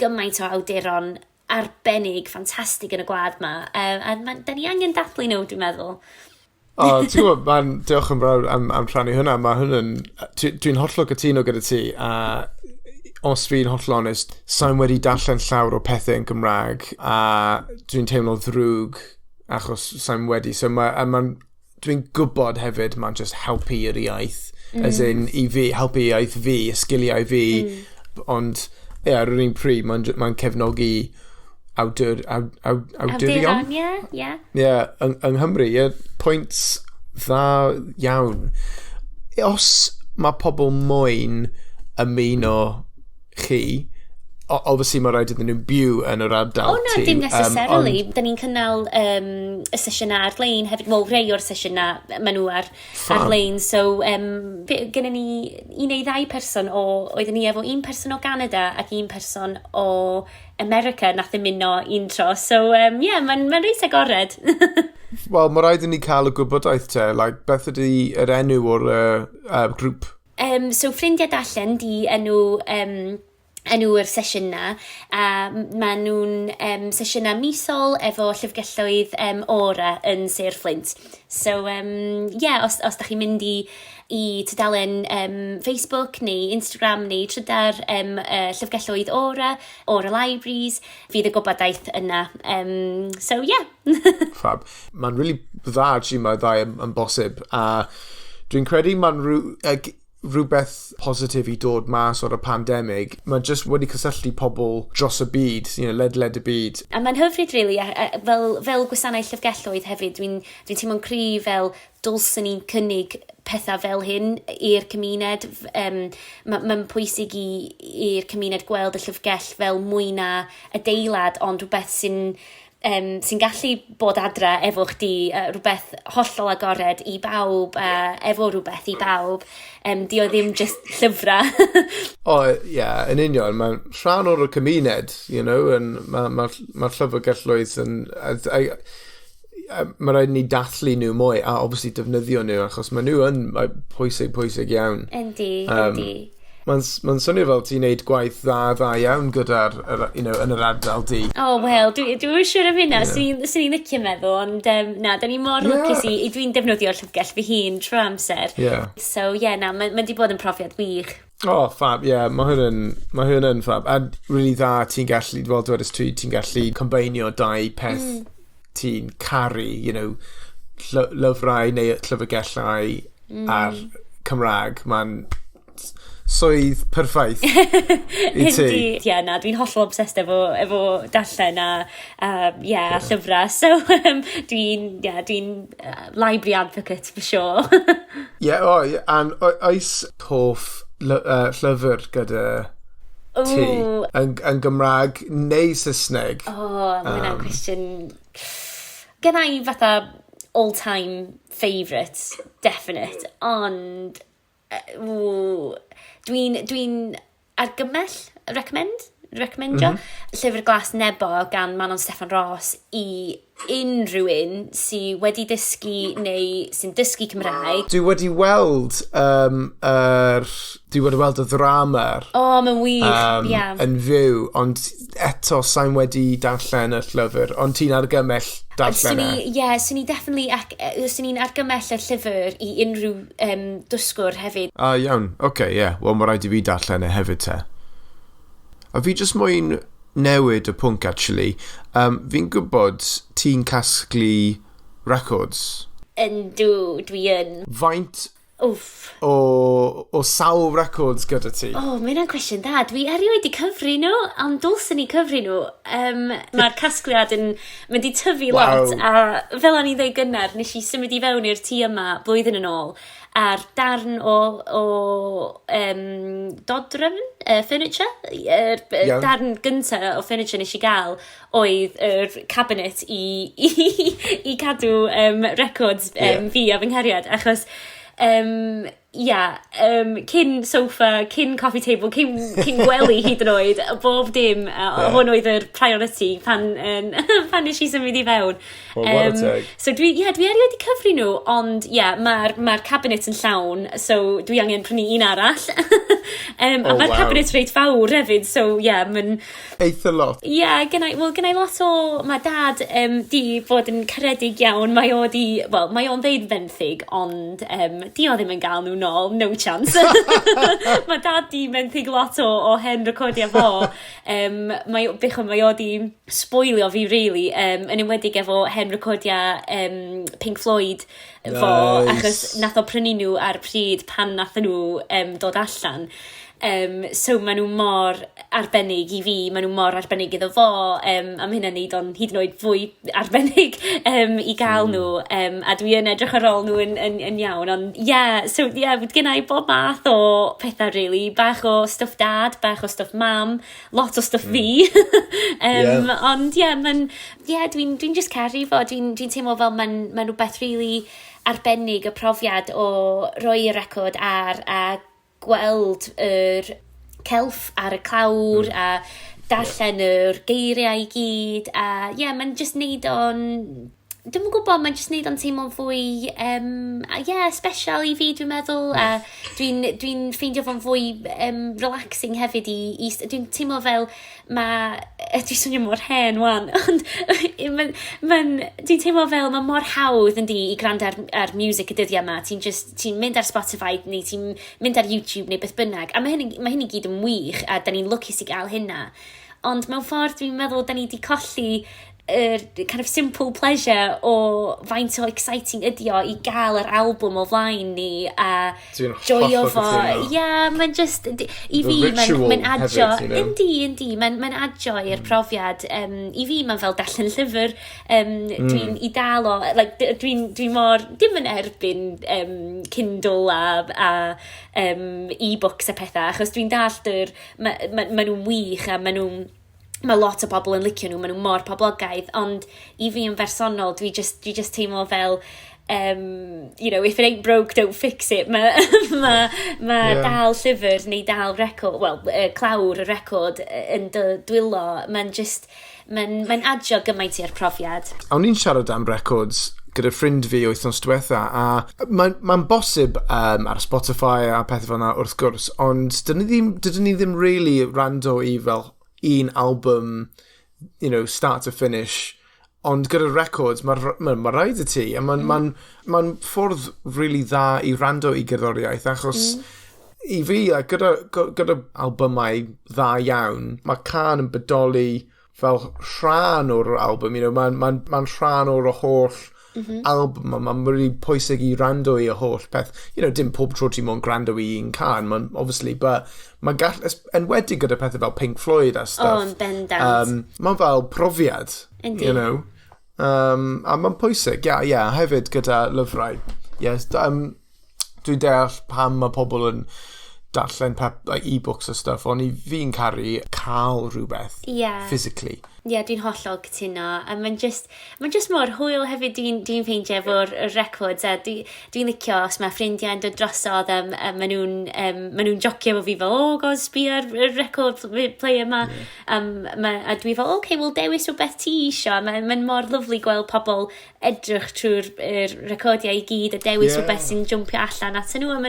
gymaint o awduron arbennig, ffantastig yn y gwlad ma. A da ni angen dathlu nhw, dwi'n meddwl. O, ti'n gwybod, diolch yn fawr am rhannu hwnna. Mae hwnna'n... Dwi'n hollol cytuno gyda ti, a os fi'n hollol onest, sa'n wedi darllen llawer o pethau yn Gymraeg, a dwi'n teimlo ddrwg achos sa'n wedi. So dwi'n gwybod hefyd mae'n just helpu i'r iaith, as in, i fi, helpu iaith fi, sgiliau fi, ond ie, yeah, ar yr un pryd, mae'n cefnogi awdurion. Ie, ie. Ie, yng Nghymru, ie, pwynt dda iawn. Os mae pobl moyn ymuno chi, obviously mae rhaid iddyn nhw byw yn yr ardal. O na, dim necessarily. Ond da ni'n cynnal y sesiynau ar-lein hefyd. Wel, rhai o'r sesiynau maen nhw ar-lein. So, gennym ni un neu ddau person o... Oedden ni efo un person o Canada ac un person o America nath ymuno un tro. So, yeah, mae'n reit agored. Wel, mae rhaid i ni cael y gwybodaeth te. Like, beth ydy yr enw o'r grŵp? So, Ffrindiau Darllen di enw... enw'r sesiynau, a maen nhw'n sesiynau misol efo llyfrgelloedd Aura yn Sir Flint. So, yeah, os da chi'n mynd i tudalen Facebook neu Instagram neu Trydar llyfrgelloedd Aura, Aura Libraries, fydd y gwybodaeth yna. So, yeah. Fab. Mae'n really dda, actually, mae ddau yn bosib. A dwi'n credu mae'n rhywbeth positif i dod mas o'r pandemig. Mae just wedi cysylltu pobl dros y byd, ledled y byd. A mae'n hyfryd, really, a fel gwasanaeth llyfrgelloedd hefyd, dwi'n dwi teimlo'n cryf fel dylswn ni'n cynnig pethau fel hyn i'r cymuned. Mae'n pwysig i'r cymuned gweld y llyfrgell fel mwy na adeilad, ond rhywbeth sy'n gallu bod adra efo chdi, rhywbeth hollol agored i bawb, efo rhywbeth i bawb. Di o ddim just llyfrau. O, ie, yeah, yn union. Mae'n rhan o'r cymuned, mae ma llyfrgelloedd yn... Mae rhaid ni dathlu nhw mwy, a obviously defnyddio nhw, achos mae nhw yn pwysig, pwysig iawn. Yndi, yndi. Mae'n ma swnio fel ti'n neud gwaith dda iawn gyda'r, yn yr ardal di. O, oh, wel, dwi'n siŵr am hynna, swn i'n licio meddwl, ond na, da ni mor lwcus i dwi'n defnyddio'r llyfrgell fy hun trwy amser. So, ie, yeah, na, mae'n ma di bod yn profiad wych. Oh, fab, ie, yeah, mae hwn yn fab. A really dda, ti'n gallu, fel dwedais ti, ti'n gallu combinio dau peth ti'n caru, lyfrau neu llyfrgellau a'r Cymraeg. Mae'n swydd perffaith i ti. Ie, yeah, na, dwi'n hollol obsessed efo darllen a yeah, a llyfrau. So, dwi'n yeah, dwi library advocate for sure. Ie, oh, and oes hoff llyfr gyda ti yn Gymraeg neu Saesneg? Oh, mae hwnna'n cwestiwn... Genna i fatha all-time favourites, definite, ond dwi'n dwi argymell, recommendio Llyfr Glas Nebo gan Manon Steffan Ros i unrhyw un sydd wedi dysgu neu sy'n dysgu Cymraeg. Dwi wedi weld dwi wedi weld y ddrama. O, oh, mae'n wych, yeah. Yn fyw, ond eto sa'n wedi darllen y llyfr, ond ti'n argymell darllen e? Ie, yeah, swn i definitely, swn i'n argymell y llyfr i unrhyw dysgwr hefyd. Ah, iawn, oce, okay, ie. Yeah. Wel, mae rhaid i fi darllen e hefyd te. A fi jyst moyn newid y pwnc, actually. Fi'n gwybod ti'n casglu records. Yndw, dwi yn. Faint o o sawl records gyda ti? O, oh, mae hynna'n cwestiwn da. Dwi erioed 'di cyfri nhw, ond dylswn i cyfri nhw. Mae'r casgliad yn mynd i tyfu lot, a fel o'n i'n dweud gynnar, nes i symud i fewn i'r tŷ yma blwyddyn yn ôl, a'r darn o dodrefn, furniture, yr darn gyntaf o furniture nes i gael oedd yr cabinet i cadw records fi a fy nghariad, achos ia, cyn sofa, cyn coffee table, cyn gwely hyd yn oed, bob dim, hwn oedd yr priority pan nes i symud i fewn. Well, what a teg. So dwi, yeah, dwi erioed 'di cyfri nhw, ond yeah, mae'r cabinet yn llawn, so dwi angen prynu un arall. A mae'r cabinet reit fawr hefyd, so yeah, mae'n Eitha lot. Ie, yeah, gennai, well, gennai lot o... Mae dad di bod yn caredig iawn. Mae o di... Wel, mae o'n ddeud fenthyg, ond di o ddim yn gael nhw nôl, no chance. Mae dad di benthyg lot o hen recordiau fo. Mae, bechod, mae o di sboilio fi, really, yn enwedig efo hen recordiau Pink Floyd fo, achos nath o prynu nhw ar pryd pan nath nhw dod allan. So maen nhw mor arbennig i fi, maen nhw mor arbennig iddo fo, a mae hynna'n neud o'n hyd yn oed fwy arbennig i gael nhw, a dwi yn edrych ar ôl nhw yn iawn, ond yeah, so yeah, gen i bob math o pethau really, bach o stwff dad, bach o stwff mam, lot o stwff fi. Ond yeah, yeah, dwi'n just caru fo, dwi teimlo fel mae'n rhywbeth really arbennig y profiad o roi y record ar a gweld yr celf ar y clawr a darllen yr geiriau i gyd a ie, yeah, mae'n just neud o'n, dwi'm yn gwybod, mae'n just neud o'n teimlo'n fwy, yeah, special i fi, dwi'n meddwl, a dwi'n ffeindio fo'n fwy relaxing hefyd i dwi'n teimlo fel dwi'n swnio mor hen wan, ond dwi'n teimlo fel mae mor hawdd yndi i gwrando ar music y dyddiau yma. Ti'n mynd ar Spotify neu ti'n mynd ar YouTube neu beth bynnag, a mae hyn i gyd yn wych, a da ni'n lwcus i gael hynna. Ond mewn ffordd dwi'n meddwl da ni wedi colli yr kind of simple pleasure o faint o exciting ydi o i gael yr albwm o flaen ni a Dwi'n joio hollol fo. cytuno. Ie, yeah, mae'n just, i The fi, mae'n ritual adio, hefyd, you know. Yndi, mae'n adio i'r profiad. I fi, mae'n fel darllen llyfr. Dwi'n i dal o, like, dwi mor, dim yn erbyn Kindle a e-books a pethau, achos dwi'n dallt ma nhw'n wych a mae lot o bobl yn licio nhw, maen nhw mor poblogaidd, ond i fi yn bersonol, dwi just teimlo fel, if it ain't broke, don't fix it. Mae dal llyfr neu dal record, wel, clawr y record yn dy dwylo, mae'n adio gymaint i'r profiad. O'n i'n siarad am records gyda ffrind fi wythnos diwetha, a mae'n bosib ar Spotify a pethau fel yna wrth gwrs, ond dydyn ni ddim really rando i fel un album, start to finish, ond gyda records, mae ma rhaid i ti, a mae'n ma ffordd really dda i rando i gerddoriaeth, achos i fi, like, gyda albymau dda iawn, mae cân yn bodoli fel rhan o'r album, mae'n ma rhan o'r holl album, mae'n really pwysig i rando i y holl peth. Dim pob tro ti'n moyn gwrando i un cân, mae'n obviously, but mae'n gall, enwedig gyda pethau fel Pink Floyd a stuff. O, yn bendant. Mae'n fel profiad, you know. A mae'n pwysig, ie, yeah, hefyd gyda lyfrau. Yes, dwi'n deall pam mae pobl yn darllen like, e-books a stuff, ond i fi'n caru cael rhywbeth physically. Ie, yeah, dwi'n hollol cytuno. A mae'n just mor hwyl hefyd dwi'n ffeindio efo'r y records a dwi licio os mae ffrindiau yn dod drosodd a maen nhw jocio efo fi fel, "Oh god, sbia ar y record player yma." A dwi fel, "Okay, well, dewis rhywbeth ti isio." Mae'n mor lyfli gweld pobl edrych trwy'r yr recordiau i gyd a dewis rhywbeth sy'n jumpio allan at nhw. A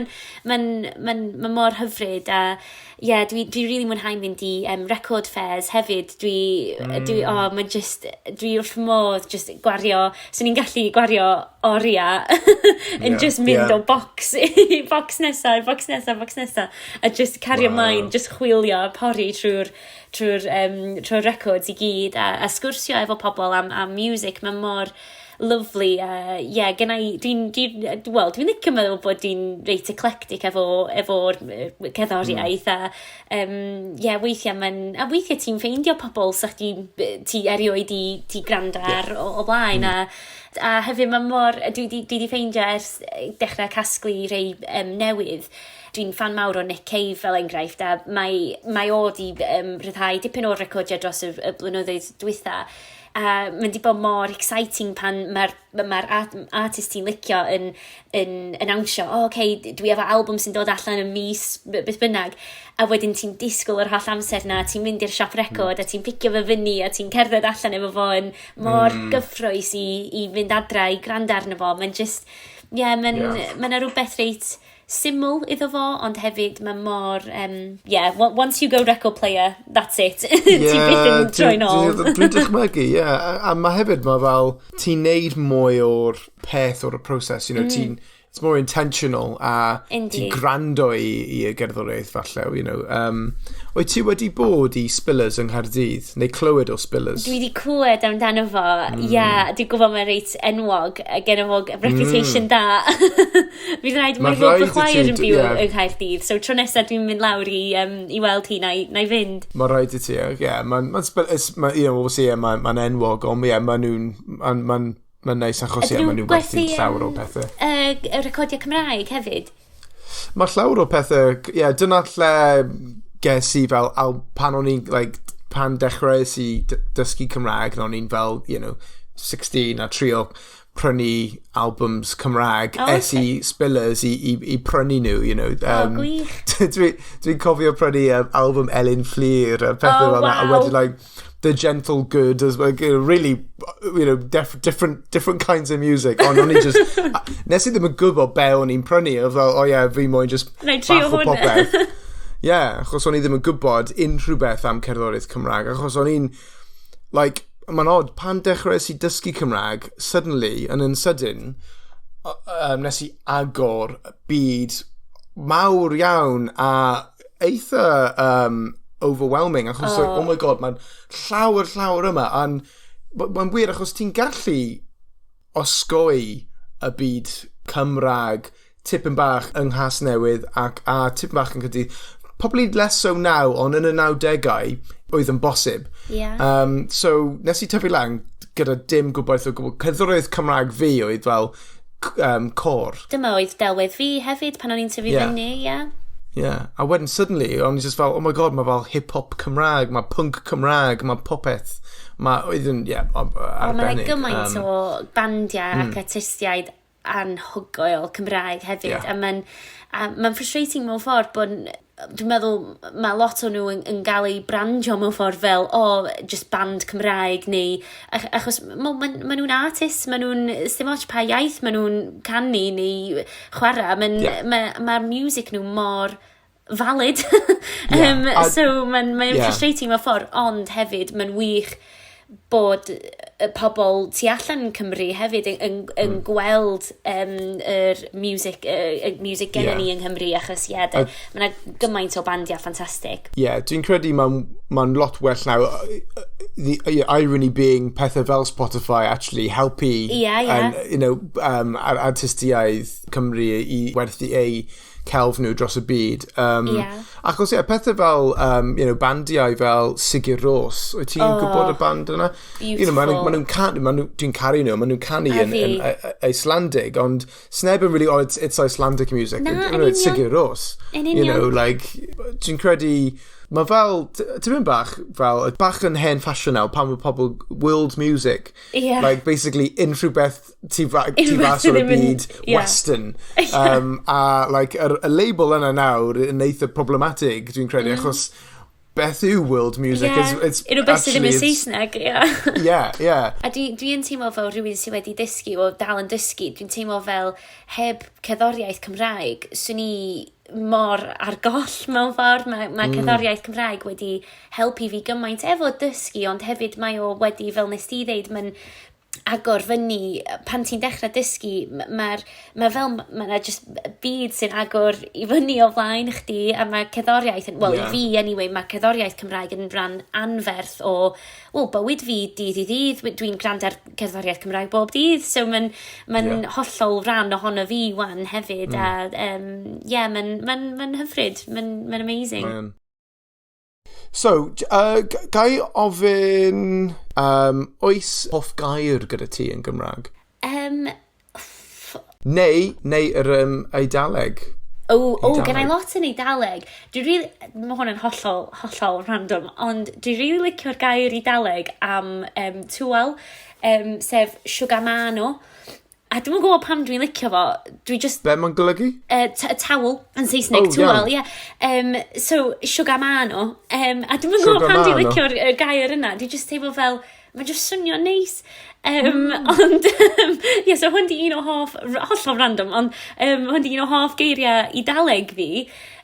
mae'n mor hyfryd a ie, yeah, dwi really mwynhau mynd i record fairs hefyd. Oh, mae'n just, dwi wrth fy modd just gwario, so ni'n gallu gwario oriau yn just mynd o box i box nesa, box nesa, box nesa, a just cario ymlaen, just chwilio, a pori trwy'r records i gyd, a sgwrsio efo pobl am music, mae'n mor, Lovely, a ie, yeah, gen i, dwi'n, dwi, wel, dwi'n licio meddwl bod dwi'n reit eclectic efo'r cerddoriaeth, a yeah, weithiau mae'n, a weithiau ti'n ffeindio pobl sa chdi, ti erioed di gwrando ar o blaen, a hefyd mae mor, dwi di ffeindio ers dechrau casglu rei newydd, dwi'n fan mawr o Nick Cave fel enghraifft, a mae o di rhyddhau dipyn o'r recordiau dros y blynyddoedd dwytha, a mae'n di bod mor exciting pan mae'r ma artist ti'n licio yn announcio, "Oh, okay, dwi efo album sy'n dod allan yn mis beth bynnag," a wedyn ti'n disgwyl yr holl amser na, ti'n mynd i'r siop record a ti'n picio fo fyny a ti'n cerdded allan efo fo yn mor gyffrous i fynd adra i gwrando arno fo. Mae'n just, yeah, mae'n ma rhywbeth reit syml iddo fo, ond hefyd mae mor, yeah, once you go record player, that's it. Ti byth yn troi nôl. Dwi'n dychmygu, ie. Yeah. A mae hefyd, mae fel, ti'n neud mwy o'r peth o'r proses, ti'n, it's more intentional a ti'n gwrando i y gerddoriaeth falle. Wyt ti wedi bod i Spillers yng Nghaerdydd, neu clywed o Spillers? Dwi wedi clywed amdano fo, ie, yeah, dwi'n gwybod mae'n reit enwog, a gen fo reputation da. Fydd rhaid, mae fy chwaer yn byw yng Nghaerdydd, so tro nesaf dwi'n mynd lawr i weld hi, na i fynd. Mae rhaid i ti, ie. Yeah, mae'n, ma, ma, obviously, yeah, ma enwog, ond ie, ma nhw'n, mae'n ma, ma neis achos ie, maen nhw'n gwerthu llawer o pethau. Y recordiau Cymraeg hefyd? Mae llawer o pethau, ie, yeah, dyna lle ges i fel, pan o'n i'n, like, pan dechreuais i dysgu Cymraeg, o'n i'n fel, 16 a trio prynu albums Cymraeg, es i Spillers i prynu nhw. Oh, gwych. Dwi cofio prynu album Elin Fflur a pethau fel 'na, a wedyn, like, The Gentle Good as well, really, different kinds of music. Ond o'n i just, nes i ddim yn gwybod be o'n i'n prynu. Oedd fel, "Oh yeah, fi moyn just bach o popeth." Yeah, achos o'n i ddim yn gwybod unrhyw beth am cerddoriaeth Cymraeg, achos o'n i'n, like, mae'n odd, pan dechreuais i dysgu Cymraeg, suddenly, yn sydyn, nes i agor byd mawr iawn a eitha overwhelming, achos, oh, like, oh my God, mae'n llawer, llawer yma, and mae'n wir, achos ti'n gallu osgoi y byd Cymraeg tipyn bach yng Nghasnewydd ac a tipyn bach yn Caerdydd. Probably less so now, ond yn y 90au, oedd yn bosib. So, nes i tyfu lan gyda dim gwybodaeth o gwbl. Cerddoriaeth Cymraeg fi oedd fel côr. Dyma oedd delwedd fi hefyd pan o'n i'n tyfu fyny, ie. Yeah. Yeah. A wedyn suddenly, o'n i just fel, "Oh my God, mae fel hip-hop Cymraeg, mae punk Cymraeg, mae popeth." Mae, oedd yn, yeah, arbennig. Mae gymaint o bandiau ac artistiaid anhygoel Cymraeg hefyd. A mae'n ma frustrating mewn ffordd bod dwi'n meddwl mae lot o nhw yn gael eu brandio mewn ffordd fel, "Oh, just band Cymraeg," neu, achos ma nhw'n artists, ma nhw'n, dim ots pa iaith ma nhw'n canu neu chwarae, mae'r ma music nhw mor valid. So mae'n ma frustrating mewn ffordd, ond hefyd mae'n wych bod y pobl tu allan Cymru hefyd yn gweld yr music, music gennym ni yng Nghymru, achos ie, yeah, mae yna gymaint o bandiau ffantastig. Ie, yeah, dwi'n credu mae'n ma lot well now. The irony being pethau fel Spotify actually helpu yeah. and, artistiaid Cymru i werthu eu celf nhw dros y byd. Achos ie, yeah, pethau fel, bandiau fel Sigur Rós, wyt ti'n gwybod y band yna? Beautiful. Ma nhw'n canu, ma nhw, dwi'n caru nhw, ma nhw'n canu yn Icelandic, ond sneb yn really, "Oh, it's Icelandic music." Na, It's Sigur Rós. Yn union. Like, dwi'n credu, mae fel, ti'n mynd bach, fel, bach yn hen ffasiwn nawr, pan mae pobl, world music. Like, basically, unrhyw beth ti fas o'r byd western. A, like, y label yna nawr yn eitha problematic, dwi'n credu, achos beth yw world music? It's Unrhyw beth sydd ddim yn Saesneg, ie. Yeah. A dwi yn teimlo fel rhywun sydd wedi dysgu, o dal yn dysgu, dwi'n teimlo fel heb cerddoriaeth Cymraeg, swn i mor ar goll mewn ffordd. Mae cerddoriaeth Cymraeg wedi helpu fi gymaint efo dysgu, ond hefyd mae o wedi, fel nes ti ddeud, mae'n agor fyny, pan ti'n dechrau dysgu, mae'r, mae fel, mae yna just byd sy'n agor i fyny o flaen chdi, a mae cerddoriaeth, wel i fi anyway, mae cerddoriaeth Cymraeg yn rhan anferth o, wel, bywyd fi dydd i ddydd. Dwi'n gwrando ar cerddoriaeth Cymraeg bob dydd, so mae'n ma hollol rhan ohono fi wan hefyd, a yeah, mae'n ma hyfryd, mae'n ma amazing. Mae'n So, ga i ofyn, oes hoff gair gyda ti yn Gymraeg? Neu yr Eidaleg? Oh, gen i lot yn Eidaleg. Dwi really, mae hwn yn hollol, hollol random, ond dwi really licio'r gair Eidaleg am tywel, sef asciugamano. A dwi'm yn gwybod pam dwi'n licio fo. Dwi just... Be mae'n golygu? Towel yn Saesneg, oh, towel, ie. Yeah. So, asciugamano. A dwi'm yn gwybod pam dwi'n licio'r gair yna. Dwi just teimlo fel, mae'n just swnio neis. Ond, yeah, so hwn di un o hoff, hollol random, ond hwn di un o hoff geiriau Eidaleg fi.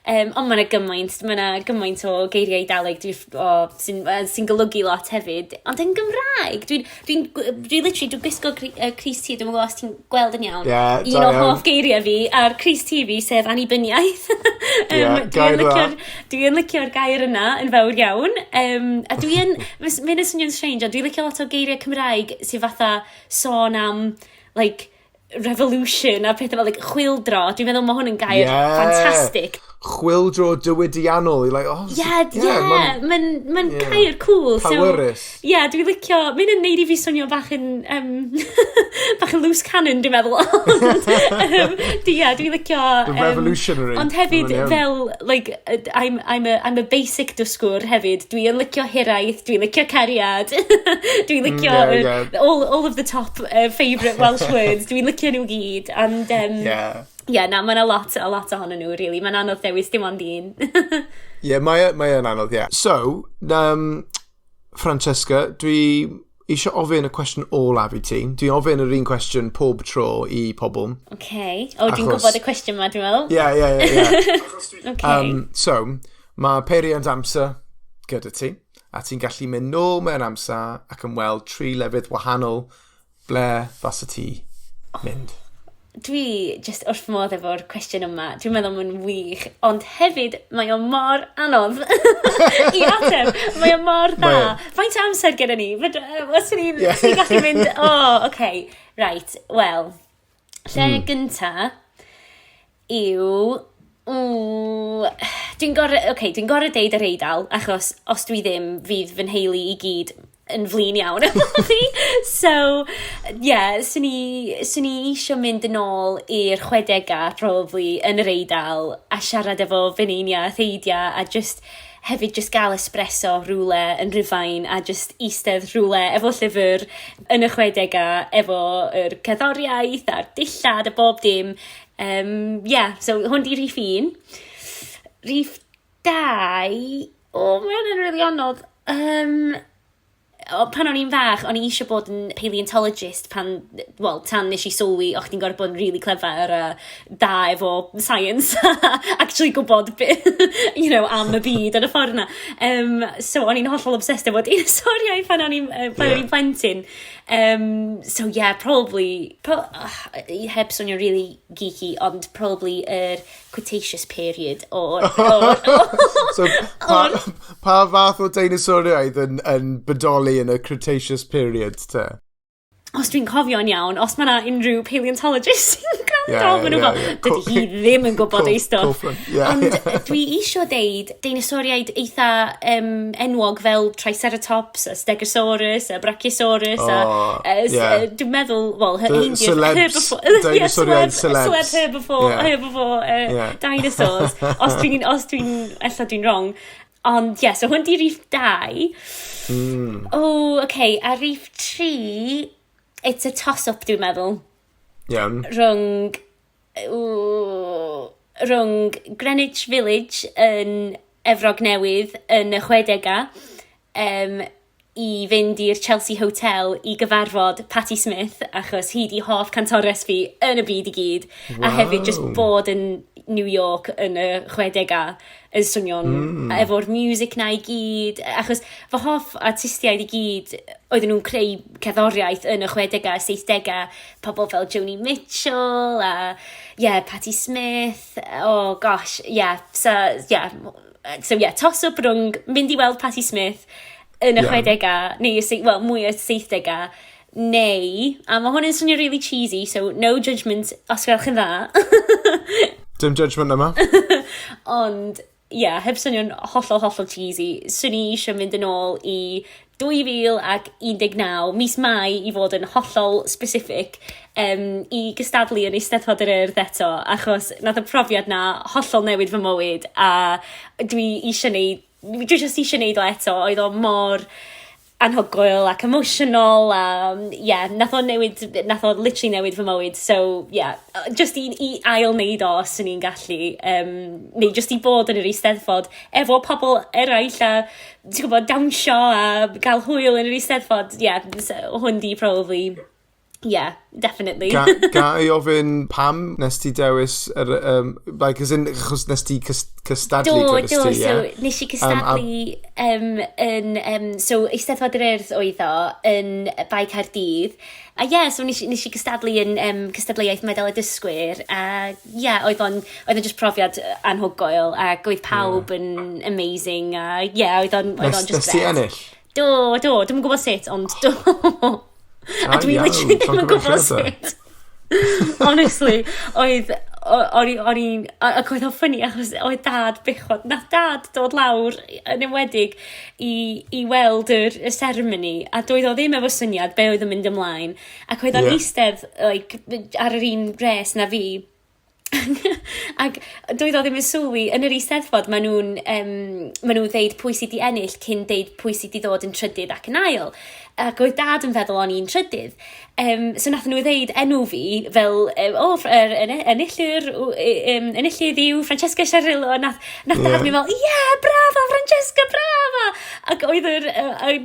Ond mae yna gymaint, mae yna gymaint o geiriau Eidaleg sy'n sy golygu lot hefyd. Ond yn Gymraeg, dwi literally, dwi'n gwisgo crys T, dwi'n gwybod os ti'n gweld yn iawn. Yeah, un o hoff geiriau fi ar crys T fi, sef annibyniaeth. Yeah, dwi'n licio'r dwi licio'r gair yna yn fawr iawn. A dwi'n, mae'n swnio'n strange, ond dwi'n licio lot o geiriau Cymraeg sy'n fatha sôn am, like, revolution a pethau fel, like, chwyldro. Dwi'n meddwl mae hwn yn gair ffantastig. Chwyldro diwydiannol. You're like, oh, Yeah, mae'n ma gair cool. Powerus. So, yeah, dwi'n licio, mae'n yn neud i fi swnio bach yn loose cannon, dwi'n meddwl. Ond, yeah, dwi'n licio... The revolutionary. Ond hefyd, fel, like, I'm a basic dysgwr hefyd. Dwi'n licio hiraeth, dwi'n licio cariad, dwi'n licio all of the top favourite Welsh words. Dwi'n licio nhw gyd. And, yeah, na, mae'n a lot ohonyn nhw, really. Mae'n anodd dewis dim ond un. Yeah, mae yn anodd, yeah. So, Francesca, dwi eisiau ofyn y cwestiwn olaf i ti. Dwi'n ofyn yr un cwestiwn pob tro i pobl. Okay. O, dwi'n gwybod y cwestiwn ma, dwi'n meddwl. Yeah. Okay. So, mae peiriant amser gyda ti, a ti'n gallu mynd nôl mewn amser ac yn weld tri lefydd wahanol, ble fasa ti mynd? Dwi just wrth modd efo'r cwestiwn yma. Dwi'n meddwl mae'n wych, ond hefyd mae o mor anodd i ateb. Mae o mor dda. Faint o amser gyda ni? Os ni'n ni gallu mynd, oh, okay, right, wel, lle gynta yw... Dwi'n gorau, okay, dwi'n gorau deud yr Eidal, achos os dwi ddim, fydd fy nheulu i gyd yn flin iawn efo fi. So, yeah, swn i eisiau mynd yn ôl i'r 60au, probably, yn yr Eidal, a siarad efo fy neinia a theidia, a just hefyd just gael espresso rhywle yn Rhufain a just eistedd rhywle efo llyfr yn y 60au efo yr cerddoriaeth a'r dillad a bob dim. Yeah, so hwn di rhif 1. Rhif 2, o, oh, mae hwnna'n really anodd. O, pan o'n i'n fach, o'n i eisiau bod yn paleontologist pan, well, tan nes i sylwi, o'ch chdi'n gorfod bod yn really clever a da efo science, actually gwybod am y byd yn y ffordd yna. So o'n i'n hollol obsessed efo dinosauriau pan o'n i'n plentyn. So yeah, probably, heb swnio really geeky, ond probably yr Cretaceous period or So, pa fath o dinosauriaid yn bodoli yn y Cretaceous period, te? Os dwi'n cofio'n iawn, os mae yna unrhyw paleontologist sy'n gwrando, maen nhw fel, dydy hi ddim yn gwybod ei stwff. Ond dwi isio deud dinosauriaid eitha enwog fel Triceratops, a Stegosaurus, a Brachiosaurus, a dwi'n meddwl, well, celebs, dinosauriaid celebs. Celeb herbivore, herbivore dinosaurs. Os dwi'n, ella dwi'n wrong. Ond, yeah, so hwn di rhif 2. Oh, okay, a rhif 3, it's a toss-up, dwi'n meddwl. Rhwng Greenwich Village yn Efrog Newydd yn y 60au i fynd i'r Chelsea Hotel i gyfarfod Patti Smith, achos hi di hoff cantores fi yn y byd i gyd. A hefyd just bod yn New York yn y 60au yn swnio'n efo'r music na i gyd, achos fy hoff artistiaid i gyd oedden nhw'n creu cerddoriaeth yn y 60au, 70au, pobl fel Joni Mitchell a yeah, Patti Smith, oh gosh, yeah, so yeah, so yeah, toss up rhwng mynd i weld Patti Smith yn y 60au, neu well, mwy o 70au, neu, a mae hwn yn swnio really cheesy, so no judgment os gwelwch yn dda. Dim judgment yma. Ond, ie, yeah, heb swnio'n hollol, hollol cheesy, swn i eisiau mynd yn ôl i 2019, mis Mai i fod yn hollol specific, i gystadlu yn Eisteddfod yr Urdd eto, achos nath y profiad na hollol newid fy mywyd, a dwi eisiau neud, dwi jyst eisiau neud o eto, oedd o mor anhygoel ac emotional a yeah, nath o newid, nath o literally newid fy mywyd, so yeah, just i ail wneud o os o'n i'n gallu, neu just i bod yn yr Eisteddfod efo pobl eraill a ti'n gwybod, dawnsio a gael hwyl yn yr Eisteddfod, yeah, so hwn di probably, yeah, definitely. Ga i ofyn pam nes ti dewis, yr, like, as in, achos nes ti cystadlu, Do, dwedais do, ti, so ie? nes i cystadlu yn, so Eisteddfod yr Urdd oedd o yn Bae Caerdydd. A ie, yeah, so nes i cystadlu yn cystadleuaeth Medal y Dysgwyr. A ie, yeah, oedd o'n just profiad anhygoel ac oedd pawb yn amazing. A ie, yeah, oedd o'n just Nes ti gret. ennill? Do, do, dwi'm yn gwybod sut, ond do. A dwi literally ddim yn gwybod sut. Honestly, oedd, o'n i'n, ac oedd o'n funny achos oedd dad bechod, nath dad dod lawr yn enwedig i weld y ceremony, a doedd o ddim efo syniad be oedd yn mynd ymlaen, ac oedd o'n eistedd like, ar yr un res na fi, ac doedd o ddim yn sylwi, yn yr Eisteddfod maen nhw'n ddeud pwy sydd wedi ennill cyn deud pwy sydd wedi ddod yn trydydd ac yn ail. Ac oedd dad yn feddwl o'n i'n trydydd. So nath nhw ddeud enw fi fel, o, oh, enillydd enillydd yw Francesca Cirillo. Nath dad mi fel, "Yeah, brava, Francesca, brava!" Ac oedd yr,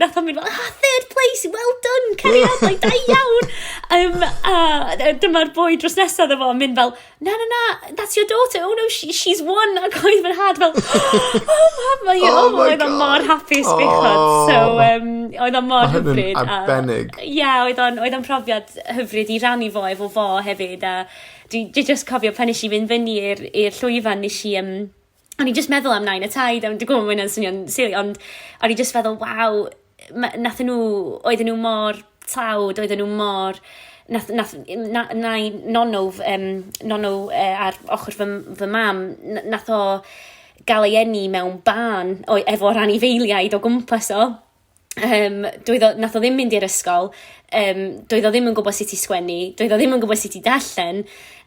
nath o'n mynd fel, "Ah, third place, well done, cariad, like, da iawn." A dyma'r boi dros nesaf efo yn mynd fel, "Na, na, na, that's your daughter, oh no, she's won." Ac oedd fy nhad fel, "Oh, mama," Oh oh, my oedd o'n mor God. hapus bechod. Oh. So, oedd o'n mor Ma' hyn yn hyfryd. Arbennig. Ie, yeah, oedd o'n profiad hyfryd i rannu fo efo fo hefyd. A dwi just cofio pan nes i fynd fyny i'r llwyfan, nes i, o'n i just meddwl am nain a taid, a dwi'n gwybod mae hynna'n swnio'n silly, ond o'n i just feddwl, waw, nathon nhw, oedden nhw mor tlawd, oedden nhw mor, nath na, nain, nonno ar ochr fy mam, nath o gael ei eni mewn barn efo'r anifeiliaid o gwmpas o. Nath o ddim mynd i'r ysgol, doedd o ddim yn gwybod sut i sgwennu, doedd o ddim yn gwybod sut i darllen,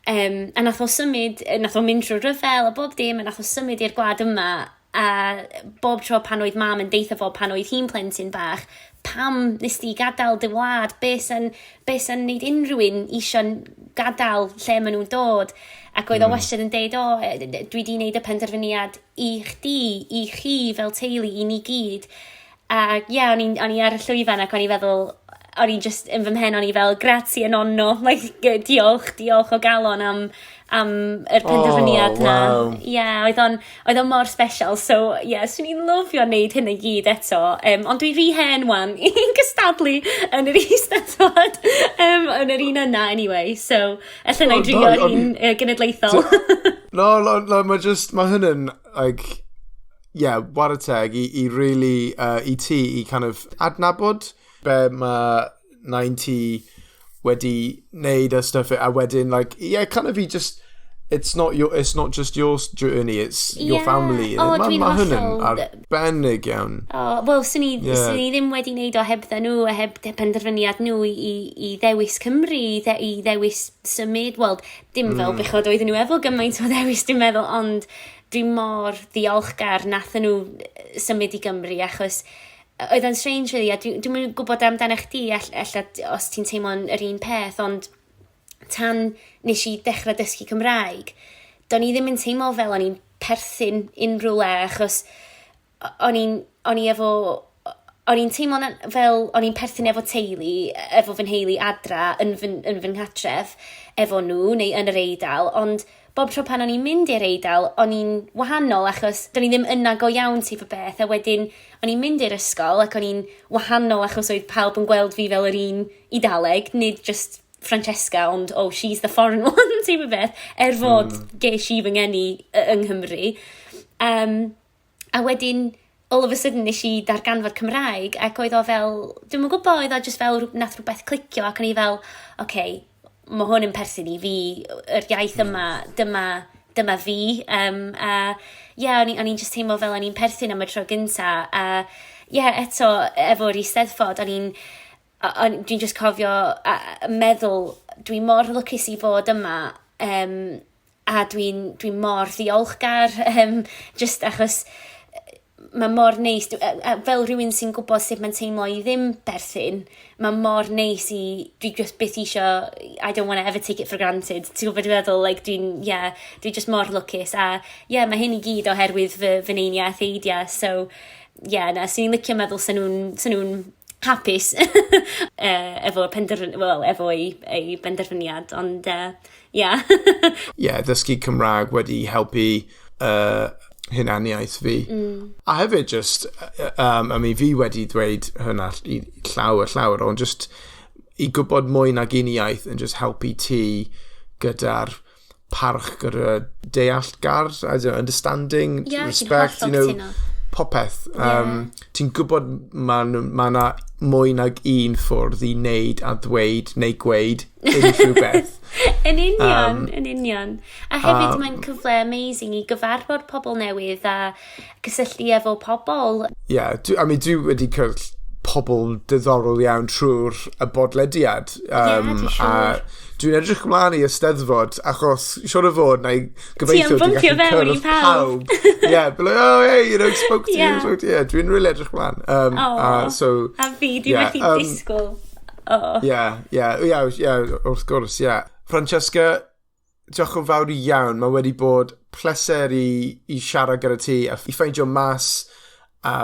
a nath o symud, nath o mynd trwy ryfel a bob dim, a nath o symud i'r gwlad yma, a bob tro pan oedd mam yn deutha fo pan oedd hi'n plentyn bach, "Pam nes di gadael dy wlad, be sy'n neud unrhyw un eisiau gadael lle maen nhw'n dod?" Ac oedd o wastad yn deud, "O, dwi di wneud y penderfyniad i chdi, i chi fel teulu, i ni gyd." A ie, yeah, o'n i ar y llwyfan ac o'n i feddwl, o'n i just yn fy mhen, o'n i fel, "Grazie nonno," like, diolch, diolch o galon am yr penderfyniad na. Ie, yeah, oedd o'n mor special, so ie, yeah, swn i'n lyfio wneud hyn i gyd eto. Ond dwi rhy hen wan i gystadlu yn yr Eisteddfod, yn yr un yna anyway, so ella na i Oh, drio no, yr un genedlaethol. No, no, no, mae just, mae hyn yn, like, yeah, whare teg i really, i ti, i kind of adnabod be mae nain ti wedi wneud a stuff, a wedyn, like, yeah, kind of i just, it's not just your journey, it's your family. O, Ma' dwi'n ma hyn yn arbennig iawn. O, wel, swn i ddim wedi wneud o hebdda nhw, a heb penderfyniad nhw i ddewis Cymru, i ddewis symud. Wel, dim fel bechod oedden nhw efo gymaint o ddewis, dwi'n meddwl, ond dwi'n mor ddiolchgar nathon nhw symud i Gymru, achos oedd o'n strange really, a dwi'n gwybod amdano chdi, ella os ti'n teimlo'n yr un peth, ond tan nes i dechrau dysgu Cymraeg, do'n i ddim yn teimlo fel o'n i'n perthyn unrhyw le, achos o'n i efo, o'n i'n teimlo fel o'n i'n perthyn efo teulu, efo fy nheulu adra yn fy nghartref, efo nhw, neu yn yr Eidal, ond bob tro pan o'n i'n mynd i'r Eidal, o'n i'n wahanol achos do'n i ddim yna go iawn type o beth, a wedyn o'n i'n mynd i'r ysgol ac o'n i'n wahanol achos oedd pawb yn gweld fi fel yr un Eidaleg, nid just Francesca, ond "Oh, she's the foreign one" type o beth, er fod ges i fy ngeni yng Nghymru. A wedyn, all of a sudden, nes i darganfod Cymraeg ac oedd o fel, dwi'm yn gwybod, oedd o just fel nath rhywbeth clicio ac o'n i fel, "Oce, okay, mae hwn yn perthyn i fi, yr iaith yma, dyma fi." A ie, yeah, o'n i'n just teimlo fel o'n i'n perthyn am y tro gynta. A ie, yeah, eto, efo'r Eisteddfod, dwi'n just cofio a meddwl, dwi mor lwcus i fod yma, a dwi mor ddiolchgar, just achos mae mor neis, fel rhywun sy'n gwybod sut mae'n teimlo i ddim berthyn, mae mor neis i, dwi just byth isio, I don't want to ever take it for granted. Ti'n gwybod beth dwi'n meddwl, like, dwi'n, yeah, dwi just mor lwcus, a yeah, mae hyn i gyd oherwydd fy neinia a theidia, so, yeah, na, swn i'n licio meddwl sy'n nhw'n hapus efo well, efo ei benderfyniad, ond yeah. Yeah, ddysgu Cymraeg wedi helpu hunaniaeth fi. A hefyd just, I mean, fi wedi dweud hynna i llawer, llawer, ond just i gwybod mwy nag un iaith yn just helpu ti gyda'r parch, gyda deallgar, I don't know, understanding, Yeah, dwi'n respect, hollol cytuno. Popeth. Ti'n gwybod mae ma 'na mwy nag un ffordd i wneud a ddweud neu gweud unrhyw beth. Yn union, yn union. A hefyd mae'n cyfle amazing i gyfarfod pobl newydd a cysylltu efo pobl. Yeah, I mean, dwi wedi cwrdd pobl diddorol iawn trwy'r y bodlediad. Dwi'n A siŵr. dwi'n edrych ymlaen i Eisteddfod, achos siwr o fod, na i gobeithio Ti am dwi'n bwmpio gallu fewn i cwrdd pawb. pawb. Yeah, be like, "Oh, hey, spoke to you, spoke to you." Yeah, dwi'n really edrych ymlaen. Oh. So, A fi, dwi'n methu disgwyl. Oh. Yeah, wrth gwrs, yeah. Francesca, diolch yn fawr iawn. Mae wedi bod pleser i siarad gyda ti a i ffeindio mas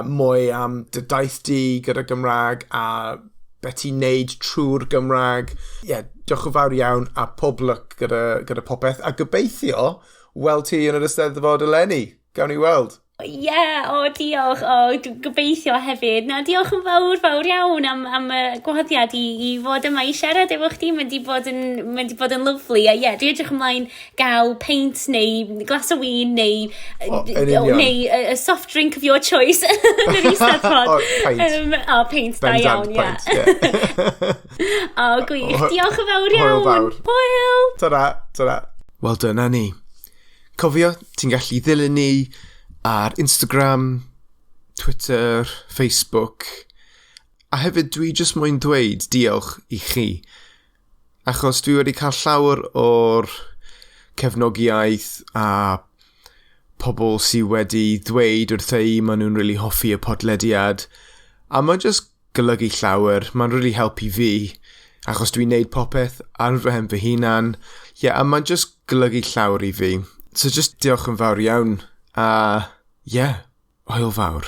mwy am dy daith di gyda Gymraeg a beth ti'n neud trwy'r Gymraeg. Yeah, diolch yn fawr iawn a pob lwc gyda popeth. A gobeithio weld ti yn yr Eisteddfod eleni. Gawn ni weld. Ie, yeah, o, diolch. O, dwi'n gobeithio hefyd. Na, diolch yn fawr, fawr iawn am y gwahoddiad i fod yma i siarad efo chdi. Mae'n di bod yn lyfli. A ie, yeah, dwi'n edrych ymlaen gael peint neu glas o win neu, O, yn union. neu a soft drink of your choice yn yr Eisteddfod. O, peint. O, peint, da Bendant iawn, ie. peint, ie. O, gwych. Diolch yn fawr Hwyl iawn. fawr. Hwyl. Ta-ra, ta-ra. Wel, dyna ni. Cofio, ti'n gallu ddilyn ni ar Instagram, Twitter, Facebook. A hefyd dwi jyst moyn dweud diolch i chi. Achos dwi wedi cael llawer o'r cefnogiaeth a pobl sydd wedi ddweud wrtha i maen nhw'n really hoffi y podlediad. A mae'n just golygu llawer. Mae'n really helpu fi. Achos dwi'n neud popeth ar fy mhen fy hunan. Yeah, a mae'n just golygu llawer i fi. So just diolch yn fawr iawn. A yeah, hwyl fawr.